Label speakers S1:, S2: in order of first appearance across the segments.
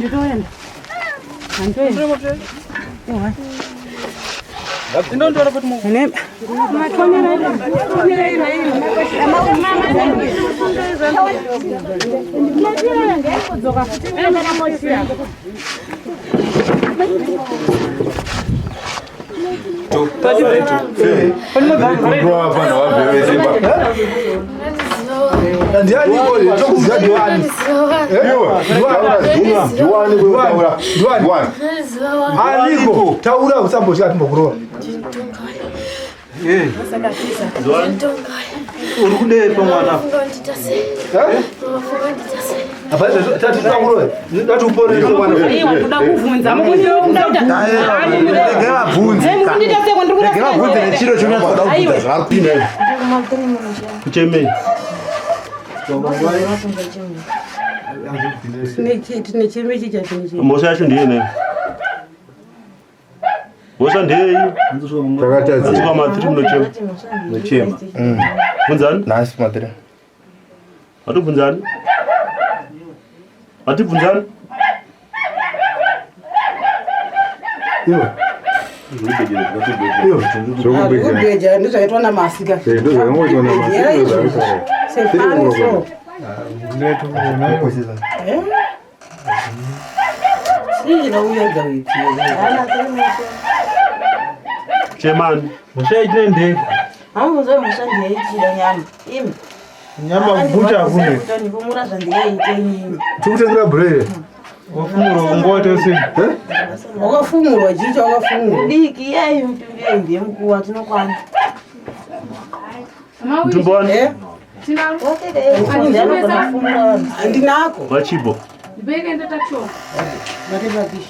S1: Handitoenda. Handitoenda.
S2: Aliko taura usambotya atimbokurova.
S3: Uri kudei pamwana?
S2: Nechiro chonyatsoda kubvunza zvaari kupinda.
S3: Kuchemei? Mhosva yacho ndiye nei? Mhosva ndeyei?
S2: Takatadza.
S3: Matiri munochema.
S2: Munochema.
S3: Bvunzani?
S2: Nhasi matiri.
S3: Hatibvunzani? Hatibvunzani?
S2: Iwe.
S1: Zvokubheja ndozvakaitwa namasika.
S2: Ndozvakangoitwa namasika.
S1: Sefani so.
S3: Chemani. Mhosva yaitina ndei?
S4: Hamuzo mhosva ndiyaichida nyama. Imi.
S2: Nyama kuguta hakune.
S4: Kutondifumura zvandingaite inini.
S2: Tikutengera bhurere.
S5: Wafumurwa ungoita sei?
S1: Wakafumurwa chii chawakafumurwa?
S4: Diki iyeyi mutumbi iyeyi ndiye mukuwa tinokwana.
S3: Mutumbi wani?
S1: Handinako.
S3: Vachipo.
S1: Bate pakishi.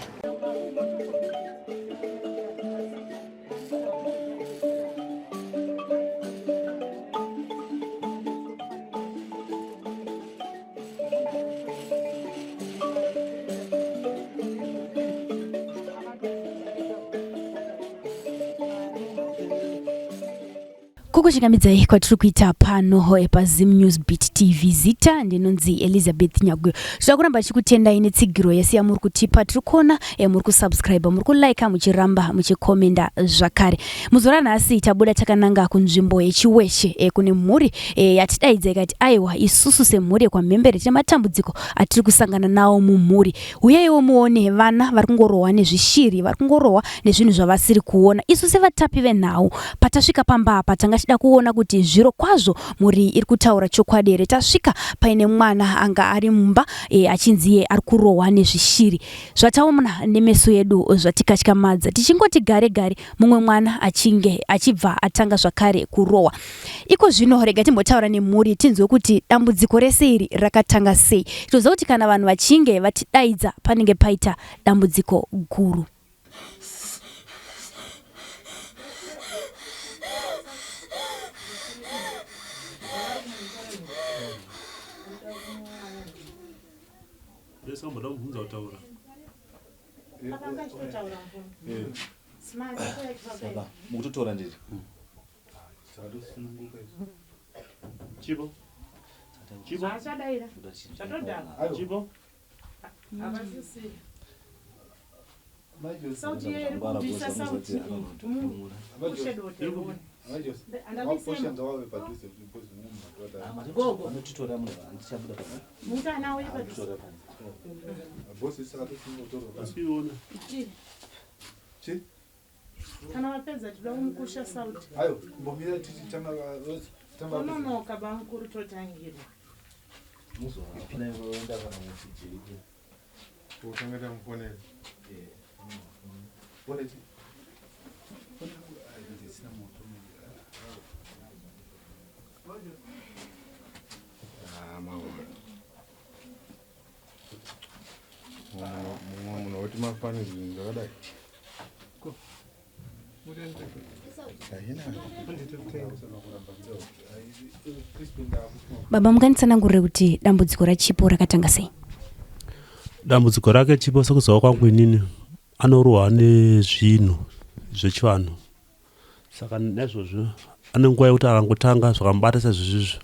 S6: Kukuchingamidzai kwatiri kuita pano paZim News Beat TV. Zita ndinonzi Elizabeth Nyagwe. Tinoda kuramba tichikutendai netsigiro yese yamuri kutipa. Tiri kuona muri kusubscribe, muri kulike, muchiramba muchikomenda zvakare. Muzuva ranhasi tabuda takananga kunzvimbo yeChiweshe kune mhuri yatidaidza ikati aiwa isusu semhuri yekwaMhembere tine matambudziko atiri kusangana nawo mumhuri. Huyaiwo muone vana vari kungorohwa nezvishiri, vari kungorohwa nezvinhu zvavasiri kuona. Isu sevatapi venhau, patasvika pamba apa tanga tichida kuona kuti zviro kwazvo mhuri iyi iri kutaura chokwadi here. Tasvika paine mwana anga ari mumba e, achinzi iye ari kurohwa nezvishiri. Zvataona nemeso edu zvatikatyamadza. Tichingoti gare gare mumwe mwana achinge achibva atanga zvakare kurohwa. Iko zvino rega timbotaura nemhuri tinzwe kuti dambudziko rese iri rakatanga sei. Tinoziva kuti kana vanhu vachinge vatidaidza panenge paita dambudziko guru.
S7: Mukutotora ndiri.
S3: Chipo. Chipo.
S1: Achadaira. Zvatodhaka.
S3: Chipo.
S1: Havasisiri. Sauti iye iri kubvisa sauti iyi. Mushe dote ione. Gogo. Mutana uye padhuze.
S3: Asiona.
S2: Chi?
S1: Kana vapedza tinoda kumukusha sauti.
S2: Ayo, mbomira titi tanga tanga.
S1: Tononoka bamukuru totangirwa.
S5: Utanga tamufonera. Ah, maona. Mumwe munhu woti mafani zvinhu zvakadai.
S6: Baba munganditsanangurire kuti dambudziko raChipo rakatanga sei?
S3: Dambudziko rake Chipo sekuziva kwangu inini anorohwa nezvinhu zvechivanhu saka naizvozvo ane nguva yekuti akangotanga zvakamubata saizvozvizvo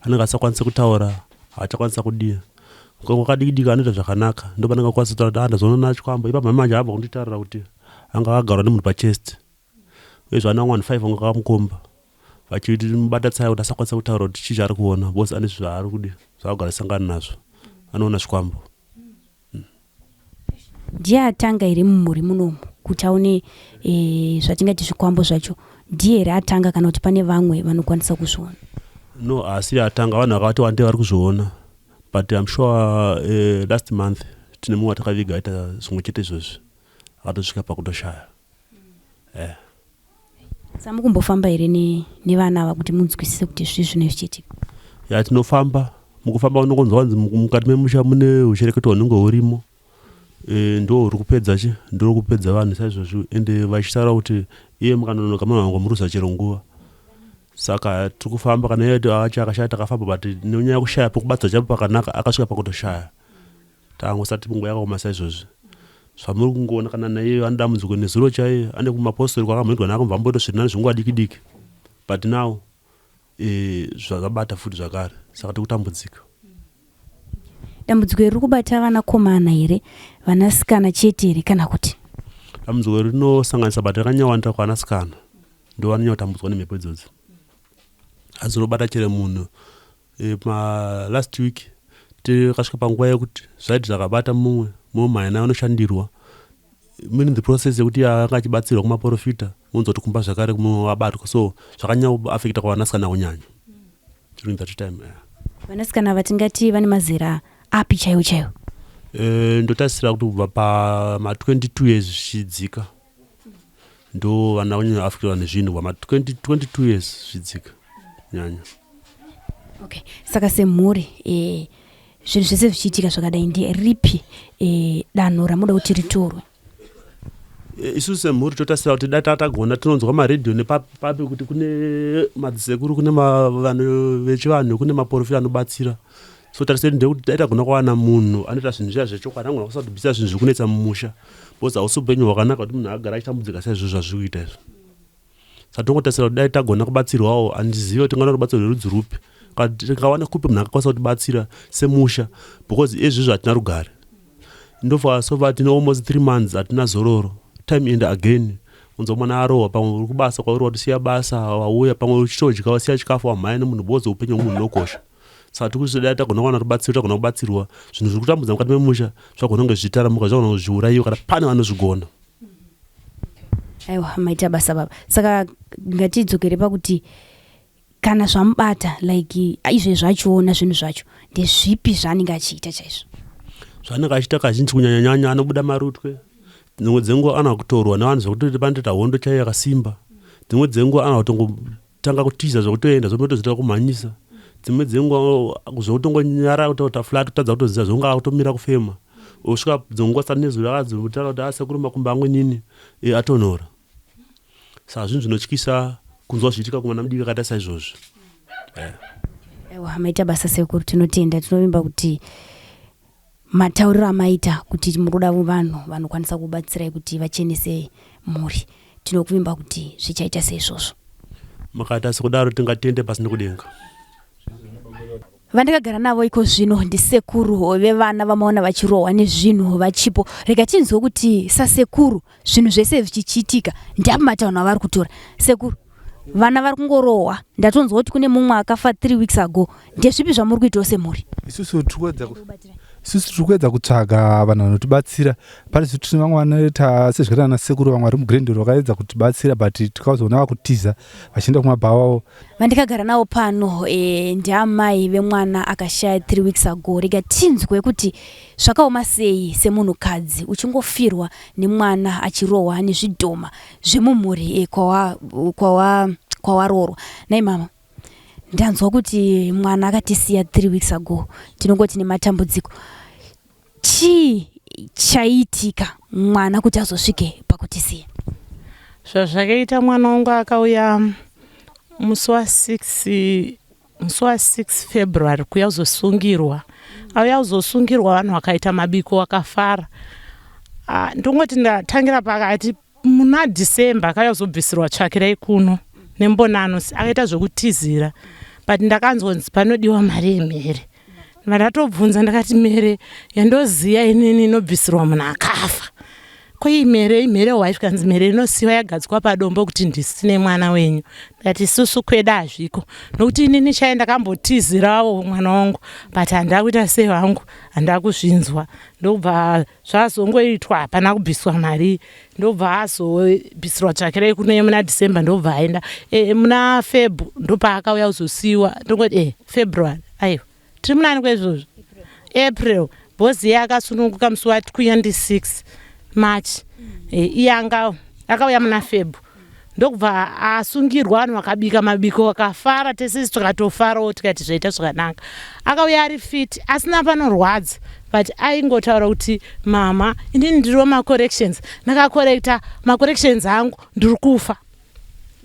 S3: anenge asakwanise kutaura haachakwanisa kudii. Kanguva kadiki diki anoita zvakanaka ndopanenge akwanisa kutaura kuti ah ndazoona chikwambo ipapo manje abva kunditaurira kuti anga akagarwa nemunhu pachest uyezve vana vamwe vanhu 5 vanga vakamukomba vachimubata tsaya kuti asakwanisa kutaura kuti chii chaari kuona because ane zvaari kudi zvaakugara achisangana nazvo anoona zvikwambo.
S6: Ndiye atanga here mumhuri munomu kuti aone e, zvatingati zvikwambo zvacho ndiye here atanga kana kuti pane vamwe vanokwanisa kuzviona?
S3: No, haasiri atanga, vanhu vakati wandei vari kuzviona but I'm sure last month tine mumwe watakaviga aita zvimwe chete izvozvi akatosvika pakutoshaya.
S6: Saka mukumbofamba here nevana ava kuti munzwisise kuti zvii zvinenge zvichiitika?
S3: Ya, tinofamba. Mukufamba unongonzwa kunzi mukati memusha mune hushereketo hunenge hurimo ndo huri kupedza chi ndo kupedza vanhu saizvozvi ende vachitaura kuti iye mukanonoka munovangomuruza chero nguva. Saka tiri kufamba kana iye acho akashaya takafamba but nenyaya yekushaya pekubatsira chaipo pakanaka akasvika pakutoshaya. Tangosati nguva yakaoma saizvozvi. Zvamuri kungoona kana naiye ane dambudziko nezuro chaiye ane kumapostori kwakamboendwa naye akambobva amboita zviri nani zvenguva diki diki but now zvabata futi zvakare saka tiri kutambudzika.
S6: Dambudziko iri riri kubata vanakomana here, vanasikana chete here kana kuti?
S3: Dambudziko iri rinosanganisa but rakanyanyawandira kuvanasikana ndivo vanonyanya kutambudzwa nemhepo idzodzi. Asi rinobata chero munhu ma last week takasvika panguva yekuti zvaiti zvakabata mumwe mumwe mhayana anoshandirwa meaning the process yekuti anga achibatsirwa kumaporofita unonzwa kuti kumba zvakare mumwe wabatwa so zvakanyanya kuafekta kwavanasikana kunyanya during that time yeah.
S6: Vanasikana vatingati vane mazera api chaiwo chaiwo?
S3: Ndotarisira kuti kubva pama 22 years zvichidzika ndo vana kunyanya afrika nezvinhu kubva ma 20, 22 years zvichidzika nyanya.
S6: Okay, saka semhuri zvinhu zvese zvichiitika zvakadai nderipi danho ramuda kuti ritorwe?
S3: Isusu semhuri totarisira kuti dai tatagona tinonzwa maredhiyo nepapi kuti kune madzisekuru kune vanhu vechivanhu kune maporofita anobatsira so tarisiro yedu ndeyekuti dai tagona kuwana munhu anoita zvinhu zviya zvechokwadi angona kusatibvisa zvinhu zviri kunetsa mumusha because hausi upenyu hwakanaka kuti munhu agara achitambudzika saizvozvo zvazviri kuita izvo. Saka tongotarisira kuti dai tagona kubatsirwawo handizive kuti tingada rubatsiro rwerudzi rwupi kana tingawana kupi munhu akakwanisa kutibatsira semusha because izvizvi hatina rugare. Ndofa so far tine almost 3 months hatina zororo time and again unzwa mwana arohwa pamwe uri kubasa kwauri watosiya basa wauya pamwe uchitodya wasiya chikafu wamhanya nemunhu because upenyu hwemunhu hunokosha. Saka tiri tagona kuwana rubatsiro tagona kubatsirwa zvinhu zviri kutambudza mukati memusha zvagona kunge zvichitaramuka zvagona kunge zvichiurayiwa kana pane vanozvigona.
S6: Aiwa maita basa baba. Saka ngatidzokere pakuti kana zvamubata like izvezvi achiona zvinhu zvacho ndezvipi zvaanenge achiita chaizvo?
S3: Zvaanenge achiita kazhinji kunyanyanyanya anobuda marutwe dzimwe dzenguva anoda kutorwa nevanhu zvekuti panotoita hondo chaiyo yakasimba dzimwe dzenguva anoda kutongotanga kutiza zvekutoenda zvotozoita kumhanyisa dzimwe dzenguva zvekutongonyara kutoita flat kutadza kutoziva zvonga akutomira kufema osvika dzimwe nguva sati nezuro akazotara kuti asekuru makumbo angu inini atonhora. Saka zvinhu zvinotyisa kunzwa zvichiitika kumwana mudiki akaita saizvozvi.
S6: Aiwa maita basa sekuru, tinotenda. Tinovimba kuti matauriro amaita kuti muri kuda vanhu vanokwanisa kubatsirai kuti vachenese mhuri, tinokuvimba kuti zvichaita seizvozvo.
S3: Makaita sekudaro tingatende pasi nekudenga.
S6: Vandakagara navo iko zvino ndisekuru vevana vamaona vachirohwa nezvinhu vachipo. Rega tinzwe kuti sasekuru zvinhu zvese zvichichiitika ndiapi matanho avari kutora. Sekuru, vana vari kungorohwa, ndatonzwa kuti kune mumwe akafa 3 weeks ago. Ndezvipi zvamuri kuitawo semhuri?
S2: Isusu tiri kuedza kutsvaga vanhu vanotibatsira. Pari zvino tine vamwe vanoita sezvakaita ana sekuru vamwe vari muGrendale vakaedza kutibatsira but tikazoona vakutiza vachienda kumabhawawo.
S6: Vandakagara navo pano ndiamai vemwana akashaya 3 weeks ago. Rega tinzwe kuti zvakaoma sei semunhukadzi uchingofirwa nemwana achirohwa nezvidhoma zvemumhuri kwawaroorwa. Nhai mama, ndanzwa kuti mwana akatisiya 3 weeks ago, tinongoti nematambudziko. Chii chaiitika mwana kuti azosvike pakutisiya?
S7: Zvazvakaita mwana wangu akauya musi wa 6 musi wa 6 February kuya kuzosungirwa. Auya kuzosungirwa vanhu vakaita mabiko vakafara. Ndongoti ndatangira pakati muna December akauya kuzobvisirwa tsvakirai kuno nembonano akaita zvekutizira but ndakanzonzi panodiwa mari yemhere. Ndatobvunza ndakati mhere yandoziya inini inobvisirwa munhu akafa. Ko iyi mhere imhere hwai zvikanzi mhere inosiwa yagadzikwa padombo kuti ndisine mwana wenyu. Ndikati isusu kwedu hazviko nokuti inini chai ndakambotizirawo mwana wangu but handina kuita sei hangu handina kuzvinzwa ndobva zvazongoitwa hapana kubviswa mari ndobva azobvisirwa tsvakirai kuno muna December ndobva aenda e, muna Feb ndopaakauya kuzosiiwa ndongoti e February aiwa tiri munani kwaizvozvo April bhozi iye akasununguka musi wa 26 March e, iye anga akauya muna Feb ndokubva asungirwa vanhu vakabika mabiko vakafara tese tikatofarawo tikati zvaita zvakanaka akauya ari fit asina panorwadza but aingotaura kuti mama inini ndiriwo macorrections ndakakorekta macorrections angu ndiri kufa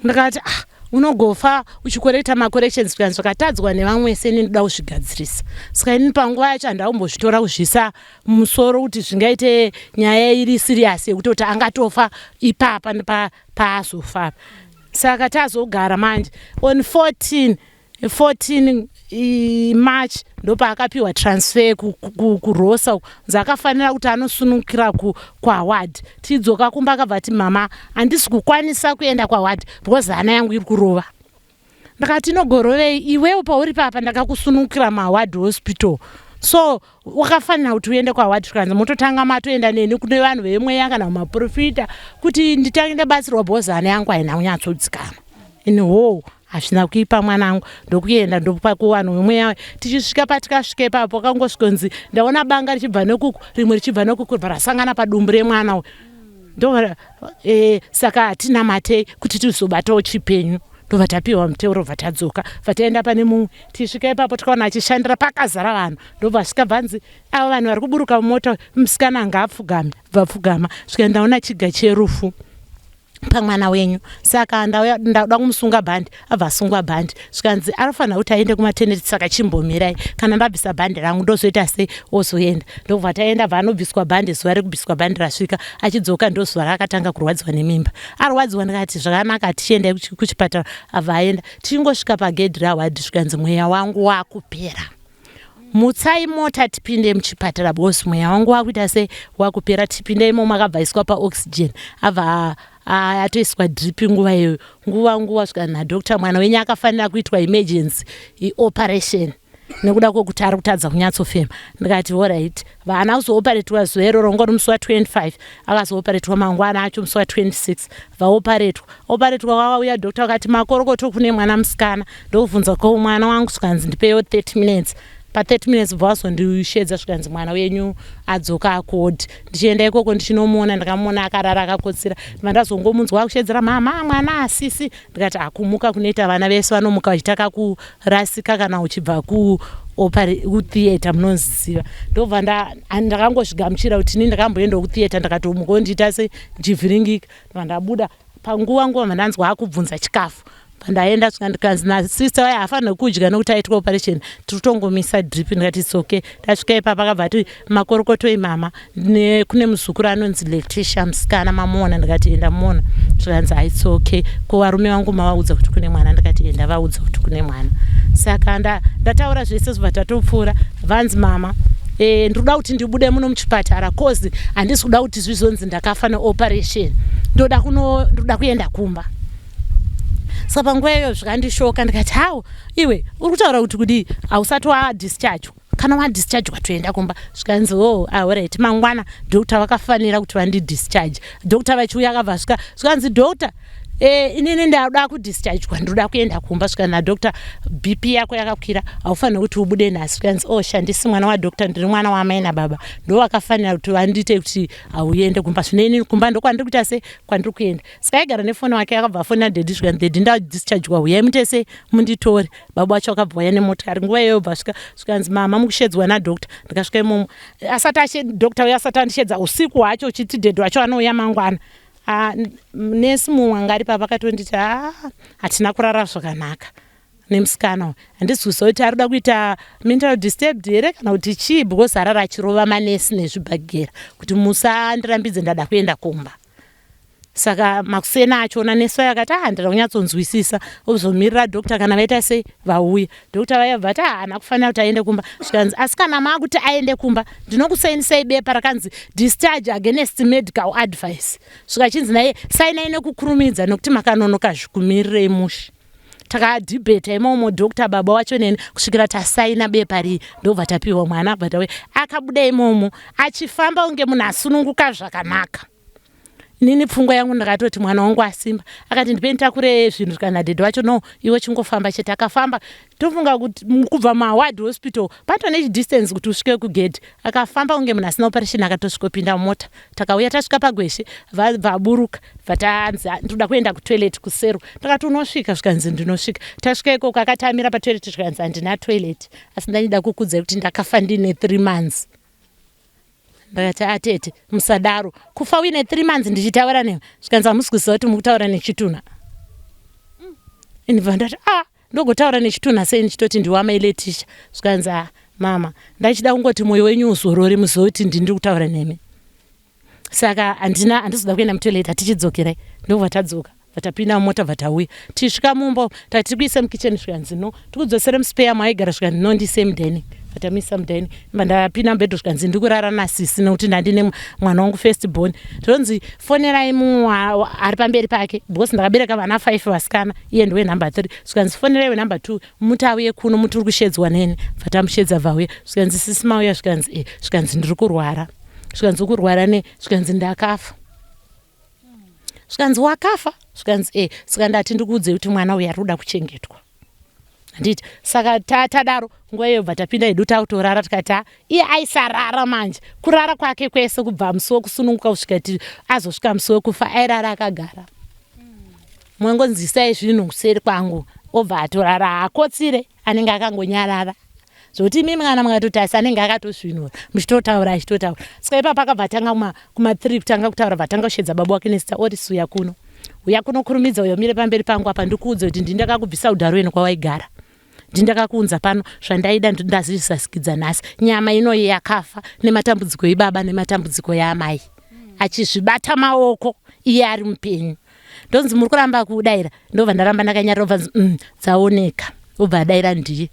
S7: ndakati ah unogofa uchikorekta macorrections kana zvakatadzwa nevamwe seni ndoda kuzvigadzirisa saka inini panguva yacho handaumbozvitora kuzvisa mumusoro kuti zvingaite nyaya iri serious yekutoti angatofa ipapa paazofa saka tazogara manje on 14 14 March ndopaakapiwa transfer kuRosa nzi akafanira kuti anosunungukira kuHoward tidzoka kumba akabva ati mama handisi kukwanisa kuenda kuHoward because hana yangu iri kurova ndakati inogorovei iwewo pauri papa ndakakusunungukira muHoward Hospital so wakafanira kuti uende kuHoward kanzi mototanga matoenda neni kune vanhu vemweya kana maprofita kuti nditange ndabatsirwa because hana yangu haina kunyatsodzikama ini hoo hazvina kuipa mwanangu ndokuenda ndopa kuvanhu vemweya tichisvika patikasvika ipapo kangosvikonzi ndaona banga richibva nekuku rimwe richibva nekuku ribva rasangana padumbu remwana uyu ndo e, saka hatina matei kuti tizobatawo chipenyu ndobva tapiwa muteuro bva tadzoka bva taenda pane mumwe tisvika ipapo tikaona achishandira pakazara vanhu ndobva svika bvanzi ava vanhu vari kuburuka mumota musikana anga apfugame bva pfugama svika ndaona chiga cherufu pamwana wenyu saka ndauda kumusunga bhandi abva asungwa bhandi zvikanzi anofanira kuti aende kumaternity saka chimbomirai kana ndabvisa bhandi rangu ndozoita sei ozoenda ndobva taenda bva anobviswa bhandi zuva rekubviswa bhandi rasvika achidzoka ndozuva raakatanga kurwadziwa nemimba arwadziwa ndikati zvakanaka tichiendai kuchipatara abva aenda tichingosvika pagedhi raHoward zvikanzi mweya wangu wakupera mutsai mota tipinde muchipatara because mweya wangu wakuita sei wakupera tipinde imomo akabva aiswa paoxygen abva atoiswa drip nguva iyoyo nguva nguva svika nadoctor mwana wenyu akafanira kuitwa emergency operation nekuda kwokuti ari kutadza kunyatsofema ndikati alright vana kuzooparetwa zuva iroro ngori musi wa25 akazooparetwa mangwana acho musi wa26 vaoparetwa oparetwa kwakauya doctor akati makorokoto kune mwana musikana ndokubvunza ko mwana wangu zvikanzi ndipeyo 30 minutes pa30 minutes bva wazondishedza zvikanzi mwana wenyu adzoka akodi ndichienda ikoko ndichinomuona ndakamuona akarara akakotsira ndibva ndazongomunzwa akushedzera mama mwana asisi ndikati akumuka kunoita vana vese vanomuka vachitaka kurasika kana uchibva kutheatre munoziva ndobva ndakangozvigamuchira kuti ini ndakamboendawo kutheatre ndakatomukawo ndiita se ndichivhiringika ndobva ndabuda panguva nguva mandanzwa akubvunza chikafu pandaenda svika ndikanzi nasister vaya haafaniri kudya nokuti aitwa operation tiri kutongomisa drip ndikati its okay tasvika ipapa akabva ati makorokoto imama kune muzukuru anonzi Letitia musikana mamuona ndikati enda muona zvikanzi its okay ko varume vangu mavaudza kuti kune mwana ndikati enda vaudza kuti kune mwana saka ndataura zvese zvibva tatopfuura vanzi mama e, ndinoda kuti ndibude muno muchipatara cause handisi kuda kuti zvizonzi ndakafa neoperation ndoda kuno ndoda kuenda kumba saka panguva iyoyo zvikandishoka ndikati hawo iwe uri kutaura kuti kudii hausati wadischargwa kana wadischargwa toenda kumba zvikanzi o oh, alright mangwana doctor vakafanira kuti vandidischarge doctor vachiuya akabva svika zvikanzi doctor e, inini ndauda kudischargwa ndoda kuenda kumba svika nadoctor BP yako yakakwira haufaniri kuti ubude nhasi zvikanzi o oh, shandisi mwana wadoctor ndiri mwana wamai nababa ndo vakafanira kuti vandiite kuti hauende kumba zvino inini kumba ndokwandiri kuita se kwandiri kuenda saka aigara nefoni wake akabva afonera daddy zvikanzi daddy ndadischargwa huyai mutese munditore baba wacho akabva uya nemotikari nguva iyoyo bva svika zvikanzi mama mukushedzwa nadoctor ndikasvika imomo asati doctor uyo asati andishedza usiku hwacho uchiti daddy wacho anouya mangwana nesi mumwe anga ari papa akatonditi a hatina kurara zvakanaka nemusikana uyu handisi kuziva kuti ari kuda kuita mental disturbed here kana kuti chii because arara achirova manesi nezvibhagera kuti musandirambidze ndada kuenda kumba. Saka makuseni achona nesi vaye vakati ah ndira kunyatsonzwisisa ozomirira doctor kana vaita sei vauya. Doctor vaya vati ah haana kufanira kuti aende kumba. Zvikanzi asi kana maakuti aende kumba ndinokusainisai bepa rakanzi discharge against medical advice. Zvikachinzi naye sainai nekukurumidza nekuti makanonoka zvikumirirei mushe. Takadhibheta imomo doctor baba wacho neni kusvikira tasaina bepa riye ndobva tapiwa mwana bva tauya. Akabuda imomo achifamba kunge munhu asununguka zvakanaka. Inini pfungwa yangu ndakatoti mwana wangu asimba. Akati ndipei nditakure zvinhu zvikanzi nadhedhi wacho no iwe chingofamba chete. Akafamba tofunga kuti kubva muHoward hospital pato nechidistance kuti usvike kugedhi. Akafamba kunge munhu asina operation akatosvikopinda mumota. Takauya tasvika pagweshe vaburuka vatanzi ndoda kuenda kutoilet kusero. Ndakati unosvika zvikanzi ndinosvika. Tasvika ikoko akati amira patoilet zvikanzi handina toilet asi ndaida kukuudzai kuti ndakafa ndine 3 months. Ndakati atete musadaro kufa uine 3 months ndichitaura newe zvikanzi hamusi kuziva kuti mukutaura nechitunha. Ndibva ndati ah ndogotaura nechitunha sei ndichitoti ndiwamai Letisha zvikanzi ah mama ndachida kungoti mwoyo wenyu uzorore muzive kuti ndini kutaura nemi. Saka handina handizoda kuenda mutoilet hatichidzokerai ndobva tadzoka vatapinda mumota vatauya tisvika mumba tati tikuise mukitchen zvikanzi no tikudzosere muspeya maaigara zvikanzi no ndiise mudining vatamuisa mudining imba ndapinda mubhedho zvikanzi ndikurara nasisi nekuti ndandine mwana wangu first born tonzi fonerai mumwe ari pamberi pake because ndakabereka vana 5 vasikana iye ndiwe number 3 zvikanzi fonerai wenumber 2 muti auye kuno muti uri kushedzwa neni vatamushedza vauya zvikanzi sisi mauya zvikanzi e zvikanzi ndiri kurwara zvikanzi ukurwara ne zvikanzi ndakafa zvikanzi wakafa zvikanzi e saka ndati ndikuudzei kuti mwana uyu ari kuda kuchengetwa handiti saka tadaro nguva iyo bva tapinda hedu takutorara tikati a iye aisarara manje kurara kwake kwese kubva musi wekusununguka kusvika ti azosvika musi wekufa airara akagara mwangonzisai zvinhu kuseri kwangu obva atorara haakotsire anenge akangonyarara zvokuti imimi kana mukatotarisa anenge akatosvinura muchitotaura achitotaura saka ipapo akabva atanga kuma, kuma 3 kutanga kutaura bva atanga kushedza baba wake nezita ori uya kuno uya kuno kurumidza uyo mire pamberi pangu apa ndikuudze kuti ndini ndakakubvisa udharo eno kwawaigara ndini ndakakuunza pano zvandaida ndazvisasikidza nhasi nyama inoyi yakafa nematambudziko ibaba nematambudziko yaamai achizvibata maoko iye ari mupenyu ndonzi muri kuramba kudaira ndobva ndaramba ndakanyarara obva dzaoneka obva adaira ndiye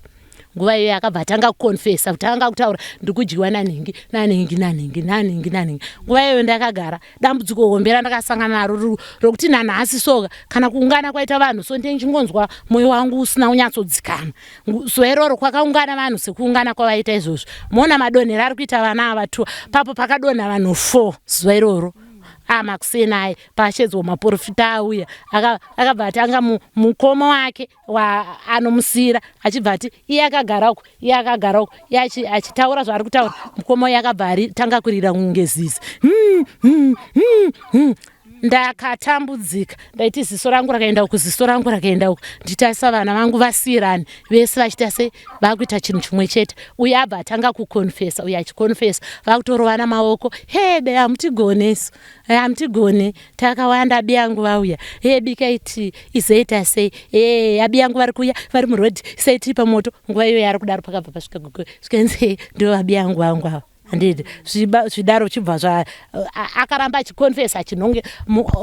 S7: nguva iyoyo akabva atanga kukonfesa kuti anga kutaura ndikudyiwa nanhingi nanhingi nanhingi nanhingi nanhingi nguva iyoyo ndakagara dambudziko hombe randakasangana naro rokuti nanhasi soka kana kuungana kwaita vanhu so ndichingonzwa mwoyo wangu usina kunyatsodzikama zuva iroro kwakaungana vanhu sekuungana kwavaita izvozvo moona madonhero ari kuita vana ava two papo pakadonha vanhu 4 zuva iroro amakuseni aye pashedzwa maporofita auya akabva atanga mukoma wake anomusiyira achibva ati iye akagara uko iye akagara uko iye achitaura zvaari kutaura mukoma uye akabva atanga kurira kunge zizi Ndakatambudzika ndaiti ziso rangu rakaenda uku ziso rangu rakaenda uku ndichitarisa vana vangu vasiyirani vese vachiita se vakuita chinhu chimwe chete uye abva atanga kukonfesa uye achikonfesa vakutorovana maoko hebe hamutigone isu hamutigone takawanda abi yangu vauya he bikai tii izoita sei e abi yangu vari kuuya vari murodhi isai tii pamoto nguva iyoyo ari kudaro pakabva pasvika gogo zvikanzi ndivo abi yangu vangu ava handiti zvidaro chibva zva akaramba achikonfesa achinonge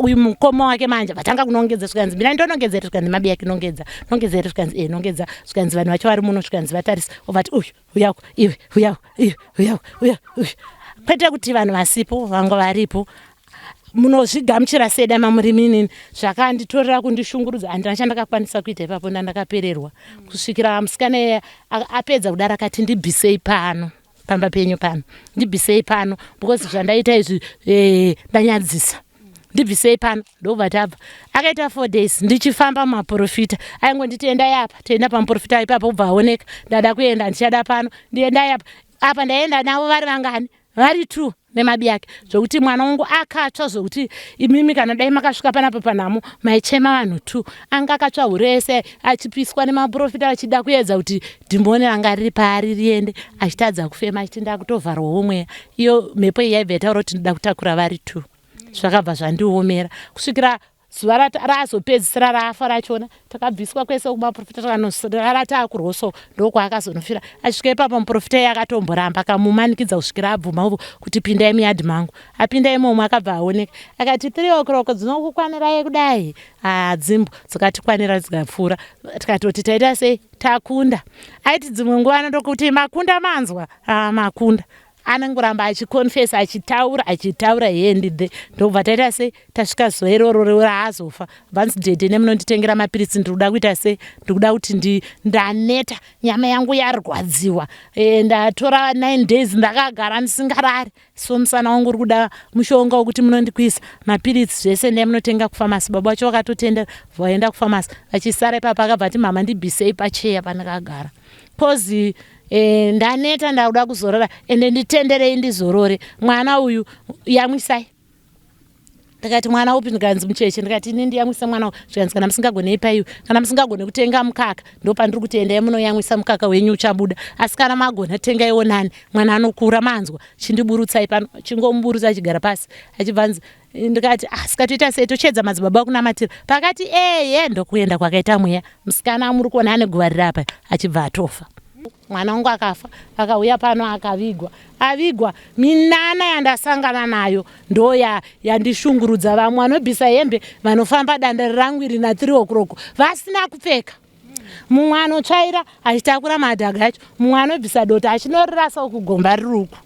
S7: uyu mukoma wake manje vatanga kunongedza zvikanzi mina ndonongedzera zvikanzi mabi yake nongedza nongedzera zvikanzi e nongedza zvikanzi vanhu vacho vari muno zvikanzi vatarisa ovati uyu uyako iwe uyako iwe uyako uya uyu kwete kuti vanhu vasipo vanga varipo munozvigamuchira sei dai mamuri minini zvakanditorera kundishungurudza handina chandakakwanisa kuita ipapo ndandakapererwa kusvikira musikana apedza kudaro akati ndibvisei pano pamba penyu pano ndibvisei pano because zvandaita izvi ndanyadzisa ndibvisei pano ndobva tabva akaita 4 days ndichifamba mumaprofita aingonditi endai apa toenda pamuprofita ipapo ubva aoneka ndada kuenda ndichada pano ndiendai apa apa ndaenda navo vari vangani vari 2 nemabi ake zvokuti mwana wangu akatsva zvokuti imimi kana dai makasvika panapa panhamo maichema vanhu 2 anga akatsva hure yese achipiswa nemaprofita achida kuedza kuti dhimoni ranga riri paari riende achitadza kufema achiti ndakutovharwawo mweya iyo mhepo iyi yaibva yataura kuti ndoda kutakura vari 2 zvakabva zvandiomera kusvikira Zuva raazopedzisira raafa rachona takabviswa kwese kumaprofita takanorara taakurwoso ndokwaakazonofira. Achisvika ipapo muprofita iye akatomboramba akamumanikidza kusvikira abvuma uvo kuti pindai muyadhi mangu. Apinda imomo akabva aoneka akati 3 o'clock dzinokukwanirai kudai hadzimbo dzakatikwanira dzikapfuura tikatoti taita sei takunda. Aiti dzimwe nguva anotokuti makunda manzwa ah, makunda anongoramba achiconfesa achitaura achitaura hee ndidhe ndobva taita sei tasvika zuva iroro raazofa vanzi dhedhe nemunonditengera mapiritsi ndiri kuda kuita sei ndiri kuda kuti ndaneta nyama yangu yarwadziwa e, ndatora 9 days ndakagara ndisingarari so musana wangu uri kuda mushonga wekuti munondikwisa mapiritsi zvese ndai munotenga kufamasi baba vacho vakatotendera vaenda kufamasi vachisara ipapa akabva ati mama ndibvisei pacheya pandakagara kozi e, ndaneta ndakuda kuzorora ende nditenderei ndizorore mwana uyu yamwisai ndikati mwana upi ndikanzi mucheche ndikati ini ndiyamwisa mwana zvikanzi kana musingagone ipaiwe kana musingagone kutenga mukaka ndopandiri kuti endai munoyamwisa mukaka wenyu uchabuda asi kana magona tengaiwo nani mwana anokura manzwa chindiburutsai pano chingomuburutsa achigara pasi achibva nzi ndikati ah, sika toita sei tochedza madzibaba kunamatira pakati eye ndokuenda kwakaita mweya musikana muri kuona ane guva riri apa achibva atofa mwana wangu akafa akauya pano akavigwa avigwa minana yandasangana nayo ndo yandishungurudza vamwe vanobvisa hembe vanofamba danda rangu iri na 3 o'clock vasina kupfeka mumwe anotsvaira achitakura madhaga acho mumwe anobvisa dota achinorirasa uku gomba riri uku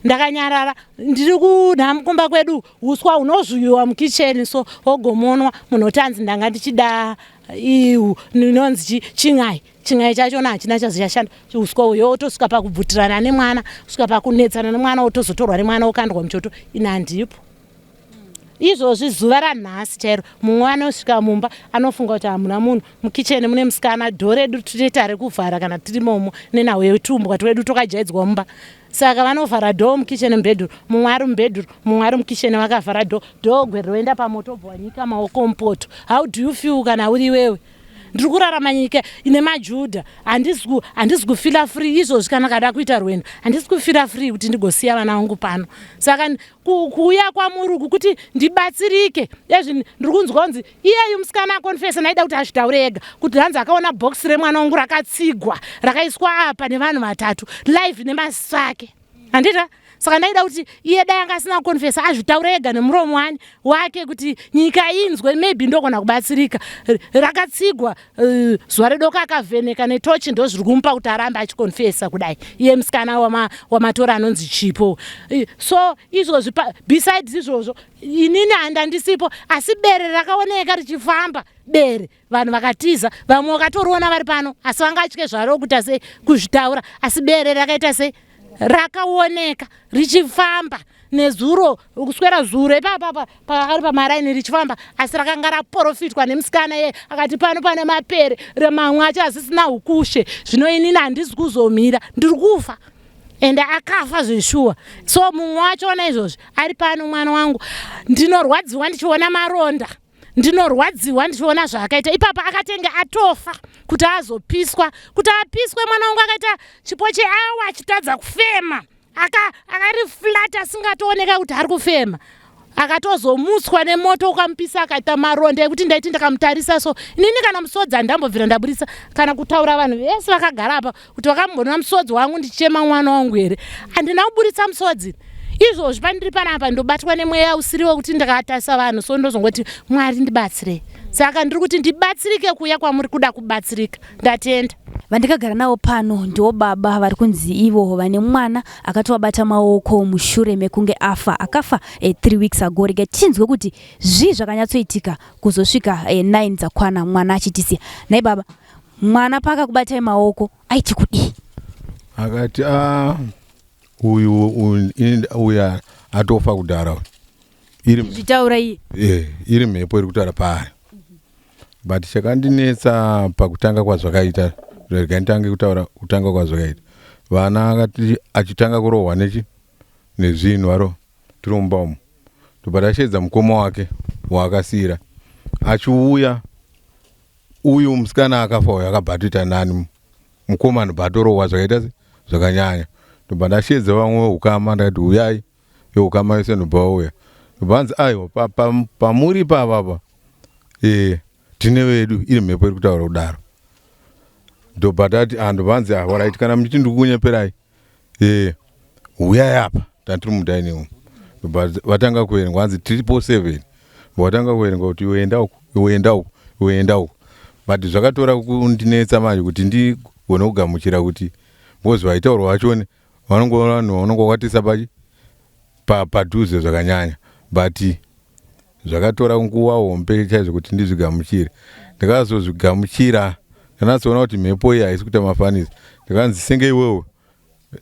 S7: ndakanyarara ndiri kunhamukumba kwedu uswa hunozvuyiwa mukicheni so hogomonwa munhu otanzi ndanga ndichida iu inonzi chin'ai chin'ai chachona hachina chazochashanda uswa uyo otosvika pakubvutirana nemwana kusvika pakunetsana nemwana otozotorwa nemwana okandwa muchoto ini handipo izvozvi zuva ranhasi chairo mumwe anosvika mumba anofunga kuti hamuna munhu mukicheni mune musikana dho redu tinoita rekuvhara kana tiri momo nenhau yetumbwa twedu twakajaidzwa mumba saka vanovhara dhoo mukicheni mubhedhuru mumwe ari mubhedhuru mumwe ari mukicheni vakavhara dhoo dhoo gwere roenda pamoto obva wanyika maoko mupoto how do you feel kana uri iwewe ndiri kurarama nyika ine majudha handisi kufila free izvozvi kana kada kuita rwendo handisi kufila free kuti ndigosiya vana vangu pano saka kuuya kwamuri uku kuti ndibatsirike ezvi ndiri kunzwa kunzi iyeyu musikana akonfesa ndaida kuti azvitaure ega kuti hanzi akaona bhokisi remwana wangu rakatsigwa rakaiswa apa nevanhu vatatu live nemaziso ake handita saka ndaida kuti iye dai anga asina kukonfesa azvitaure ega nemuromo wani wake kuti nyika inzwe maybe ndogona kubatsirika rakatsigwa eh, zuva redoka akavheneka netochi ndozviri kumupa kuti arambe achikonfesa kudai iye musikana wamatora anonzi chipo eh, so izvozvi besides izvozvo inini handandisipo asi bere rakaoneka richifamba bere vanhu vakatiza vamwe vakatoriona vari pano asi vangatye zvaro kuita sei kuzvitaura asi bere rakaita sei rakaoneka richifamba nezuro kuswera zuro ipapapa pakari pamaraini richifamba asi rakanga raporofitwa nemusikana iye akati pano pane mapere remamwe acho asisina ukushe zvino inini handisi kuzomira ndiri kufa ende akafa zveshuwa so mumwe wachona izvozvi ari pano mwana wangu ndinorwadziwa ndichiona maronda ndinorwadziwa ndichiona zvaakaita ipapa akatenge atofa kuti azopiswa kuti apiswe mwana wangu akaita chipo cheawa achitadza kufema akari flat asingatooneka kuti ari kufema akatozomutswa nemoto ukamupisa akaita maronda ekuti ndaiti ndakamutarisa so inini kana musodzi handambobvira ndaburitsa kana kutaura vanhu vese vakagara apa kuti vakambonwa musodzi wangu ndichichema mwana wangu here handina kuburitsa musodzi izvozvi pandiri panapa ndobatwa nemweya usiri wekuti ndakatarisa vanhu so ndozongoti mwari ndibatsirei saka ndiri kuti ndibatsirike kuuya kwamuri kuda kubatsirika ndatenda
S6: vandakagara navo pano ndiwo baba vari kunzi ivo vane mwana akatovabata maoko mushure mekunge afa akafa 3 eh, weeks ago rega tinzwe kuti zvii zvakanyatsoitika kuzosvika 9 eh, dzakwana mwana achitisiya nhai baba mwana paakakubatai maoko aiti kudii
S8: akati a ah, uyu uyu atofa kudhara
S6: iri zvitaura iye
S8: eh, iri mhepo iri kutaura paari but chakandinetsa pakutanga kwazvakaita rega nditange kutaura kutanga kwazvakaita vana akati achitanga kurohwa nechi nezvinhu aro tiri mumba umu tobva tasheedza mukoma wake waakasiira achiuya uyu musikana akafa uyu akabva atoita nani mukoma anobva atorohwa zvakaita se zvakanyanya ndobva ndasheedza vamwe veukama ndakati huyai veukama vese ndobva vauya ndobva hanzi aiwa pamuri ipapapa. e tine vedu iri mhepo iri kutaura kudaro ndobva tati ah, ndobva anzi ah, orit kana muchiti ndiri kunyeperai e huyai apa tandiri mudining room ndobva vatanga kuverenga hanzi tiripo seven vatanga kuverenga kuti iwe enda uku iwe enda uku iwe enda uku but zvakatora kundinetsa manje kuti ndigone kugamuchira kuti because vaitaurwa vachone vanonge vanhu vanonge vakatisa pachi padhuze zvakanyanya but zvakatora nguva hombe chaizvo kuti ndizvigamuchire ndakazozvigamuchira ndanatsoona kuti mhepo iyi haisi kuita mafanisi ndakanzi senge iwewe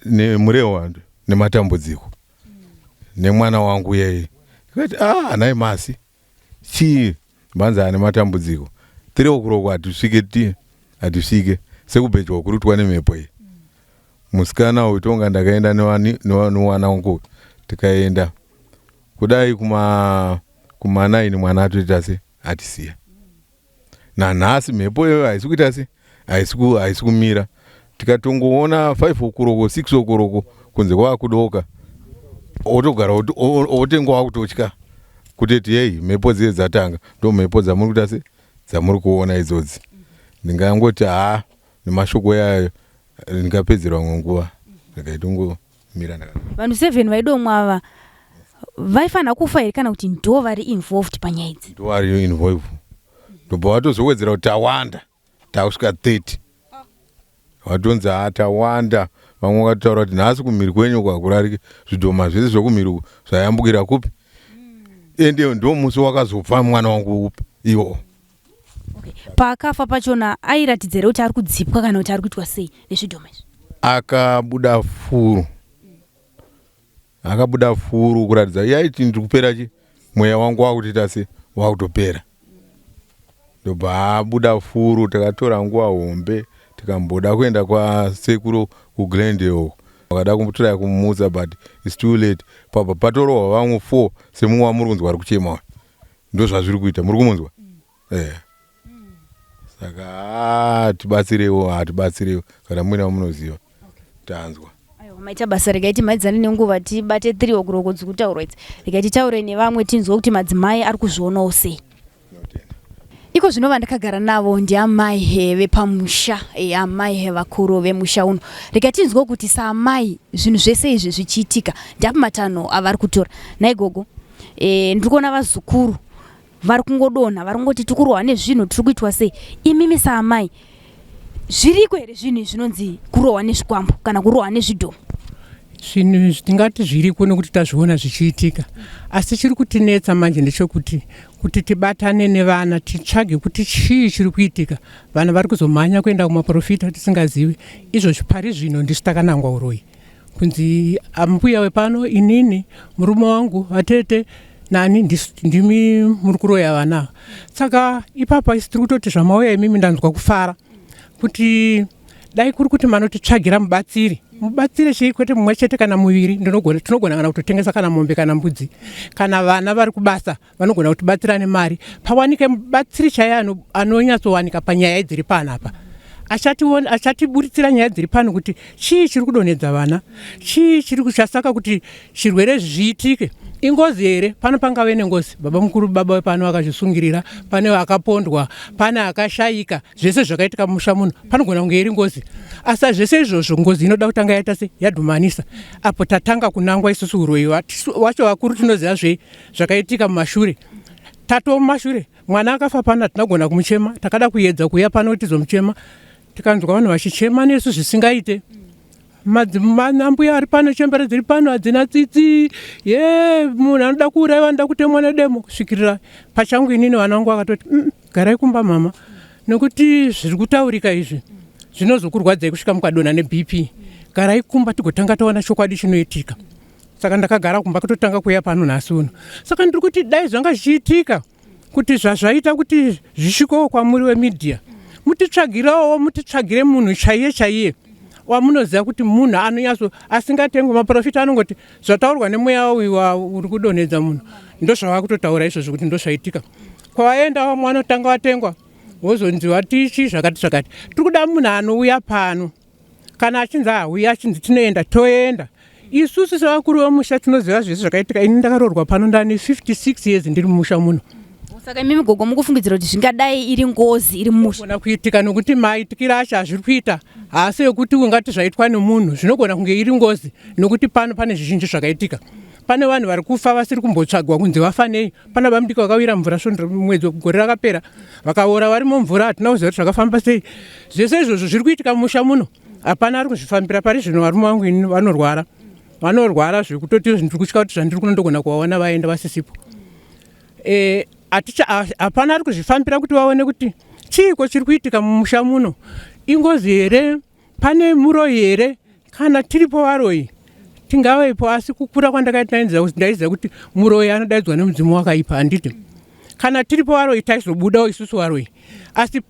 S8: nemurehwa nematambudziko nemwana wangu yeye ndikati ah nhai masi chii mbanzi ane matambudziko tiri okuroko hatisvike ti hatisvike sekubhejwa kuri kutwa nemhepo iyi musikana uyu tonga ndakaenda newana wangu tikaenda kudai kuma kuma 9 mwana atoita se atisiya nanhasi mhepo iyoyo haisi kuita se haisi kumira tikatongoona 5 okuroko 6 okuroko kunze kwakudoka otogara otengwa wakutotya kutoti hei mhepo dziye dzatanga ndo mhepo dzamuri kuita se dzamuri kuona idzodzi ndingangoti haa nemashoko yayo ndingapedzerwa imwe nguva ndikaitongomira ndaka
S6: vanhu 7 vaidomwa ava vaifanira kufa here kana kuti ndo vari involved panyaya idzi
S8: ndo vari involved ndobva vatozowedzera kuti tawanda takusvika 30 vatonzi haa tawanda vamwe vakatotaura kuti nhasi kumhiri kwenyu uku hakurariki zvidhoma zvese zvekumhiri uku zvayambukira kupi ende ndo musi wakazofa mwana wangu upi iwo
S6: okay. Paakafa pachona airatidza here kuti ari kudzipwa kana kuti ari kuitwa sei nezvidhoma izvi
S8: akabuda furu akabuda furu kuratidza yaiti ndiri kupera chi mweya wangu wakutoita se wakutopera ndobva abuda furu takatora nguva hombe tikamboda kuenda kwasekuru kuglendale uko vakada kumbotiraya kumumutsa but its too late pabva patorohwa vamwe four semumwe wamuri kunzwa ari kuchema uyu ndo zvazviri kuita muri kumunzwa eh saka tibatsireiwo hatibatsireiwo kana muine wamunoziva tanzwa
S6: Aiwa, maita basa regai timhaidzane nenguva tibate 3 o'clock dzikutaurwa idzi regai titaure nevamwe tinzwe kuti madzimai ari kuzvionawo sei iko zvino vandakagara navo ndiamai vepamusha amai vakuru vemusha uno regai tinzwe kuti saamai zvinhu zvese izvi zvichiitika ndiapi matanho avari kutora nhai gogo e, ndiri kuona vazukuru vari kungodonha vari kungoti tiri kurohwa nezvinhu tiri kuitwa sei imimi saamai zviriko here zvinhu izvi zvinonzi kurohwa nezvikwambo kana kurohwa nezvidhoma
S9: zvinhu izvi tingati zviriko nekuti tazviona zvichiitika asi chiri kutinetsa manje ndechekuti kuti tibatane nevana titsvage kuti chii chiri kuitika vana vari kuzomhanya kuenda kumaprofita tisingazivi izvozvi pari zvino ndisu takanangwa uroyi kunzi ambuya wepano inini murume wangu vatete nani ndimi muri kuroya vana ava saka ipapa isi tiri kutoti zvamauya imimi ndanzwa kufara kuti dai kuri kuti manotitsvagira mubatsiri mubatsire chii kwete mumwe chete kana muviri tinogona kana kutotengesa kana mombe kana mbudzi kana vana vari kubasa vanogona kutibatsira nemari pawanike mubatsiri chaiye anonyatsowanika panyaya dziri panapa achatiburitsira nyaya dziri pano kuti chii chiri kudonhedza vana chii chiri kuchasaka kuti chirwere zviitike ingozi here pano pangave nengozi baba mukuru baba wepano akazvisungirira pane akapondwa pane akashayika zvese zvakaitika mumusha muno panogona kunge iri ngozi asi zvese izvozvo ngozi inoda kutanga yaita se yadhumanisa apo tatanga kunangwa isusu uroyi wacho vakuru tinoziva zvei zvakaitika mumashure tatoo mumashure mwana akafa pano hatinagona kumuchema takada kuedza kuuya pano tizomuchema tikanzwa vanhu vachichema nesu zvisingaite madzimambuya ari pano chembere dziri pano hadzina tsitsi ye munhu anoda kuuraiwa anoda kutemwa nedemo kusvikirira pachangu inini vana vangu vakatoti garai kumba mama nekuti zviri kutaurika izvi zvinozokurwadzai kusvika mukadonha nebp garai kumba tigotanga taona chokwadi chinoitika saka ndakagara kumba kutotanga kuuya pano nhasi uno saka ndiri kuti dai zvanga zvichiitika kuti zvazvaita kuti zvisvikewo kwamuri wemidhiya mutitsvagirawo mutitsvagire munhu chaiye chaiye wamunoziva kuti munhu anonyatso asingatengwe maprofita anongoti zvataurwa nemweya uyu uri kudonhedza munhu ndozvava kutotaura izvozvo kuti ndozvaitika kwavaenda vamwe vanotanga vatengwa wozonzi watichi zvakati zvakati tiri kuda munhu anouya pano kana achinzi ahauya achinzi tinoenda toenda isusu sevakuru vemusha tinoziva zvese zvakaitika ini ndakaroorwa pano ndane 56 years ndiri mumusha muno.
S6: Saka imimi gogo mukufungidzira kuti zvingadai iri ngozi iri mumusha?
S9: Gona kuitika nokuti maitikiro acho azviri kuita haasi ekuti ungati zvaitwa nemunhu, zvinogona kunge iri ngozi nokuti pano pane zvizhinji zvakaitika. Pane vanhu vari kufa vasiri kumbotsvagwa kunzi vafa nei. Pana bamudiki vakawira mvura svondo mwedzi gore rakapera vakaora vari mumvura, hatina kuziva kuti zvakafamba sei. Zvese izvozvo zviri kuitika mumusha muno, hapana ari kuzvifambira. Pari zvino varume vangu ini vanorwara, vanorwara zvekutoti ndiri kutya kuti zvandiri kuno ndogona kuvaona vaenda vasisipo. E, hapana ari kuzvifambira kuti vaone kuti chiiko chiri kuitika mumusha muno, ingozi here, pane muroyi here? Kana tiripo varoyi tingavepo, asi kukura kwandakaita ndaiziva kuti muroyi anodaidzwa nemudzimu wakaipa, handiti? Kana tiripo varoyi taizobudawo isusu varoyi, asi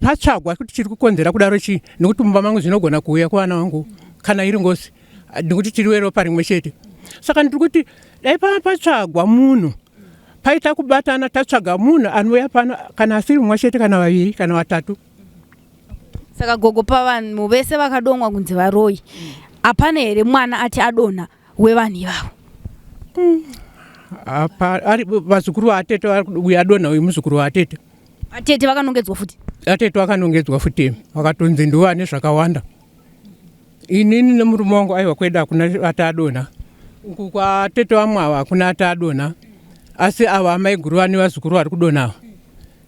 S9: patsvagwa kuti chiri kukonzera kudaro chii, nekuti mumba mangu zvinogona kuuya kuvana vangu kana iri ngozi, nekuti tiri weropa rimwe chete. Saka ndiri kuti dai patsvagwa munhu, paita kubatana, tatsvaga munhu anouya pano, kana asiri mumwe chete kana vaviri kana vatatu.
S6: Saka gogo, pavanhu vese vakadomwa kunzi varoyi, hapana here mwana ati adonha wevanhu ivavo?
S9: Apa ari vazukuru vaatete uyu adonha, uyu muzukuru waatete.
S6: Atete vakanongedzwa futi?
S9: Atete vakanongedzwa futi, vakatonzi ndivo vane zvakawanda. Inini nemurume wangu aiwa, kwedu hakuna ati adonha, uku kwatete vamwe ava hakuna ati adonha, asi ava amaiguru vane vazukuru vari kudonha ava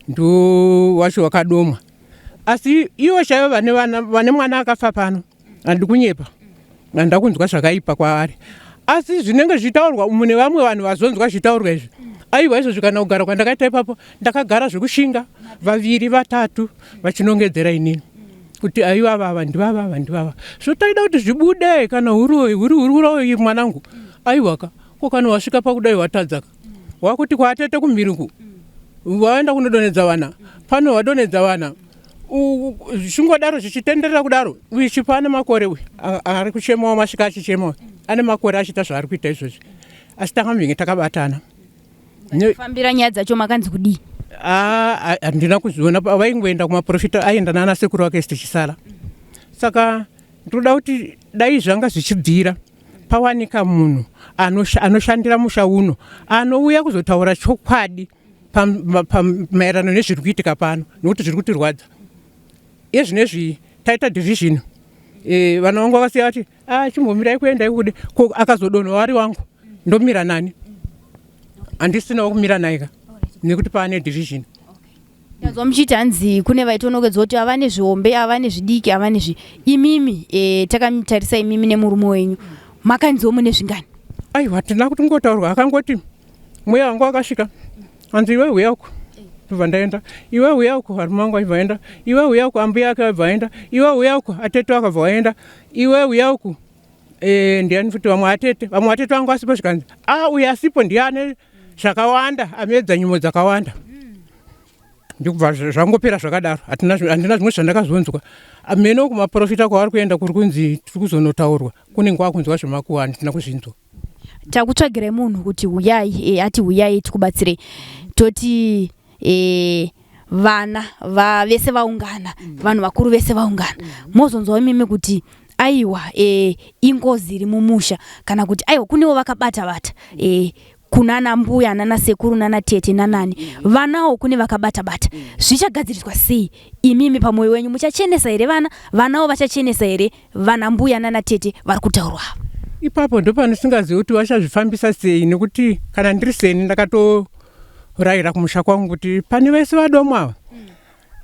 S9: ndo wacho wakadomwa. Asi ivo chaivo vane vana, vane mwana akafa pano, handi kunyepa, handida kunzwa zvakaipa kwaari, asi zvinenge zvichitaurwa umu nevamwe vanhu vazonzwa zvichitaurwa izvi, aiwa, izvozvi kana kugara kwandakaita ipapo ndakagara zvekushinga, vaviri vatatu vachinongedzera inini kuti aiwa, vava ndivava, ndivava. Zvotaida kuti zvibude kana huroyi huri huroyi mwanangu, aiwaka, ko kana wasvika pakudai watadzaka, wakuti kwatete kumhiriku waenda kunodonhedza vana pano, wadonhedza vana, zvichingodaro zvichitenderera kudaro. Uyu chipo ane makore, uyu ari kuchemawo, masvika achichemawo, ane makore achiita zvaari kuita izvozvi, asi takambenge takabatana.
S6: Fambira nyaya dzacho makanzi kudii?
S9: Handina kuzviona, vaingoenda kumaprofita, aienda nana sekuru vake tichisara. Saka ndinoda kuti dai zvanga zvichibvira pawanika munhu anoshandira musha uno, anouya kuzotaura chokwadi maererano nezviri kuitika pano, nokuti zviri kutirwadza. Iye zvinezvi taita division, vana vangu vakasiya vati, ah, chimbomirai kuenda ikude ko, akazodonha wari wangu ndomira nani? Handisinawo kumira naye ka, nekuti paane division.
S6: Ndanzwa muchiti hanzi kune vaitonokedzwa kuti ava nezvihombe, ava nezvidiki, ava nezvi. Imimi takatarisa imimi nemurume wenyu, makanziwo mune zvingani?
S9: Aiwa, tina kuti ngotaurwa, akangoti mweya wangu wakasvika, hanzi iwe huya uku, ndobva ndaenda. Iwe huya uku, varume vangu vaibva vaenda. Iwe huya uku, ambuya ake vaibva vaenda. Iwe huya uku, atete vakabva vaenda. Iwe huya uku, ndiani futi vamwe atete, vamwe atete vangu asipo, zvikanzi a uyu asipo ndiye ane zvakawanda, amedza nyimo dzakawanda. Ndikubva zvangopera zvakadaro, handina zvimwe zvandakazonzwa. Mene kumaprofita kwavari kuenda kuri kunzi tiri kuzonotaurwa, kunenge kwakunzwa zvemakuva, handina kuzvinzwa.
S6: Takutsvagirai munhu kuti huyai, ati huyai tikubatsirei, toti vana vese vaungana, vanhu vakuru vese vaungana, mozonzwa imimi kuti aiwa, ingozi iri mumusha, kana kuti aiwa, kunewo vakabata bata, kunana mbuya, nana sekuru, nana tete, nanani, vanawo kune vakabata bata, zvichagadziriswa sei? Imimi pamwoyo wenyu muchachenesa here vana? Vanawo vachachenesa here vana mbuya nana tete vari kutaurwa ava?
S9: Ipapo ndopanosingazivi kuti vachazvifambisa sei, nekuti kana ndiri seni ndakatorayira kumusha kwangu kuti pane vese vadomwa ava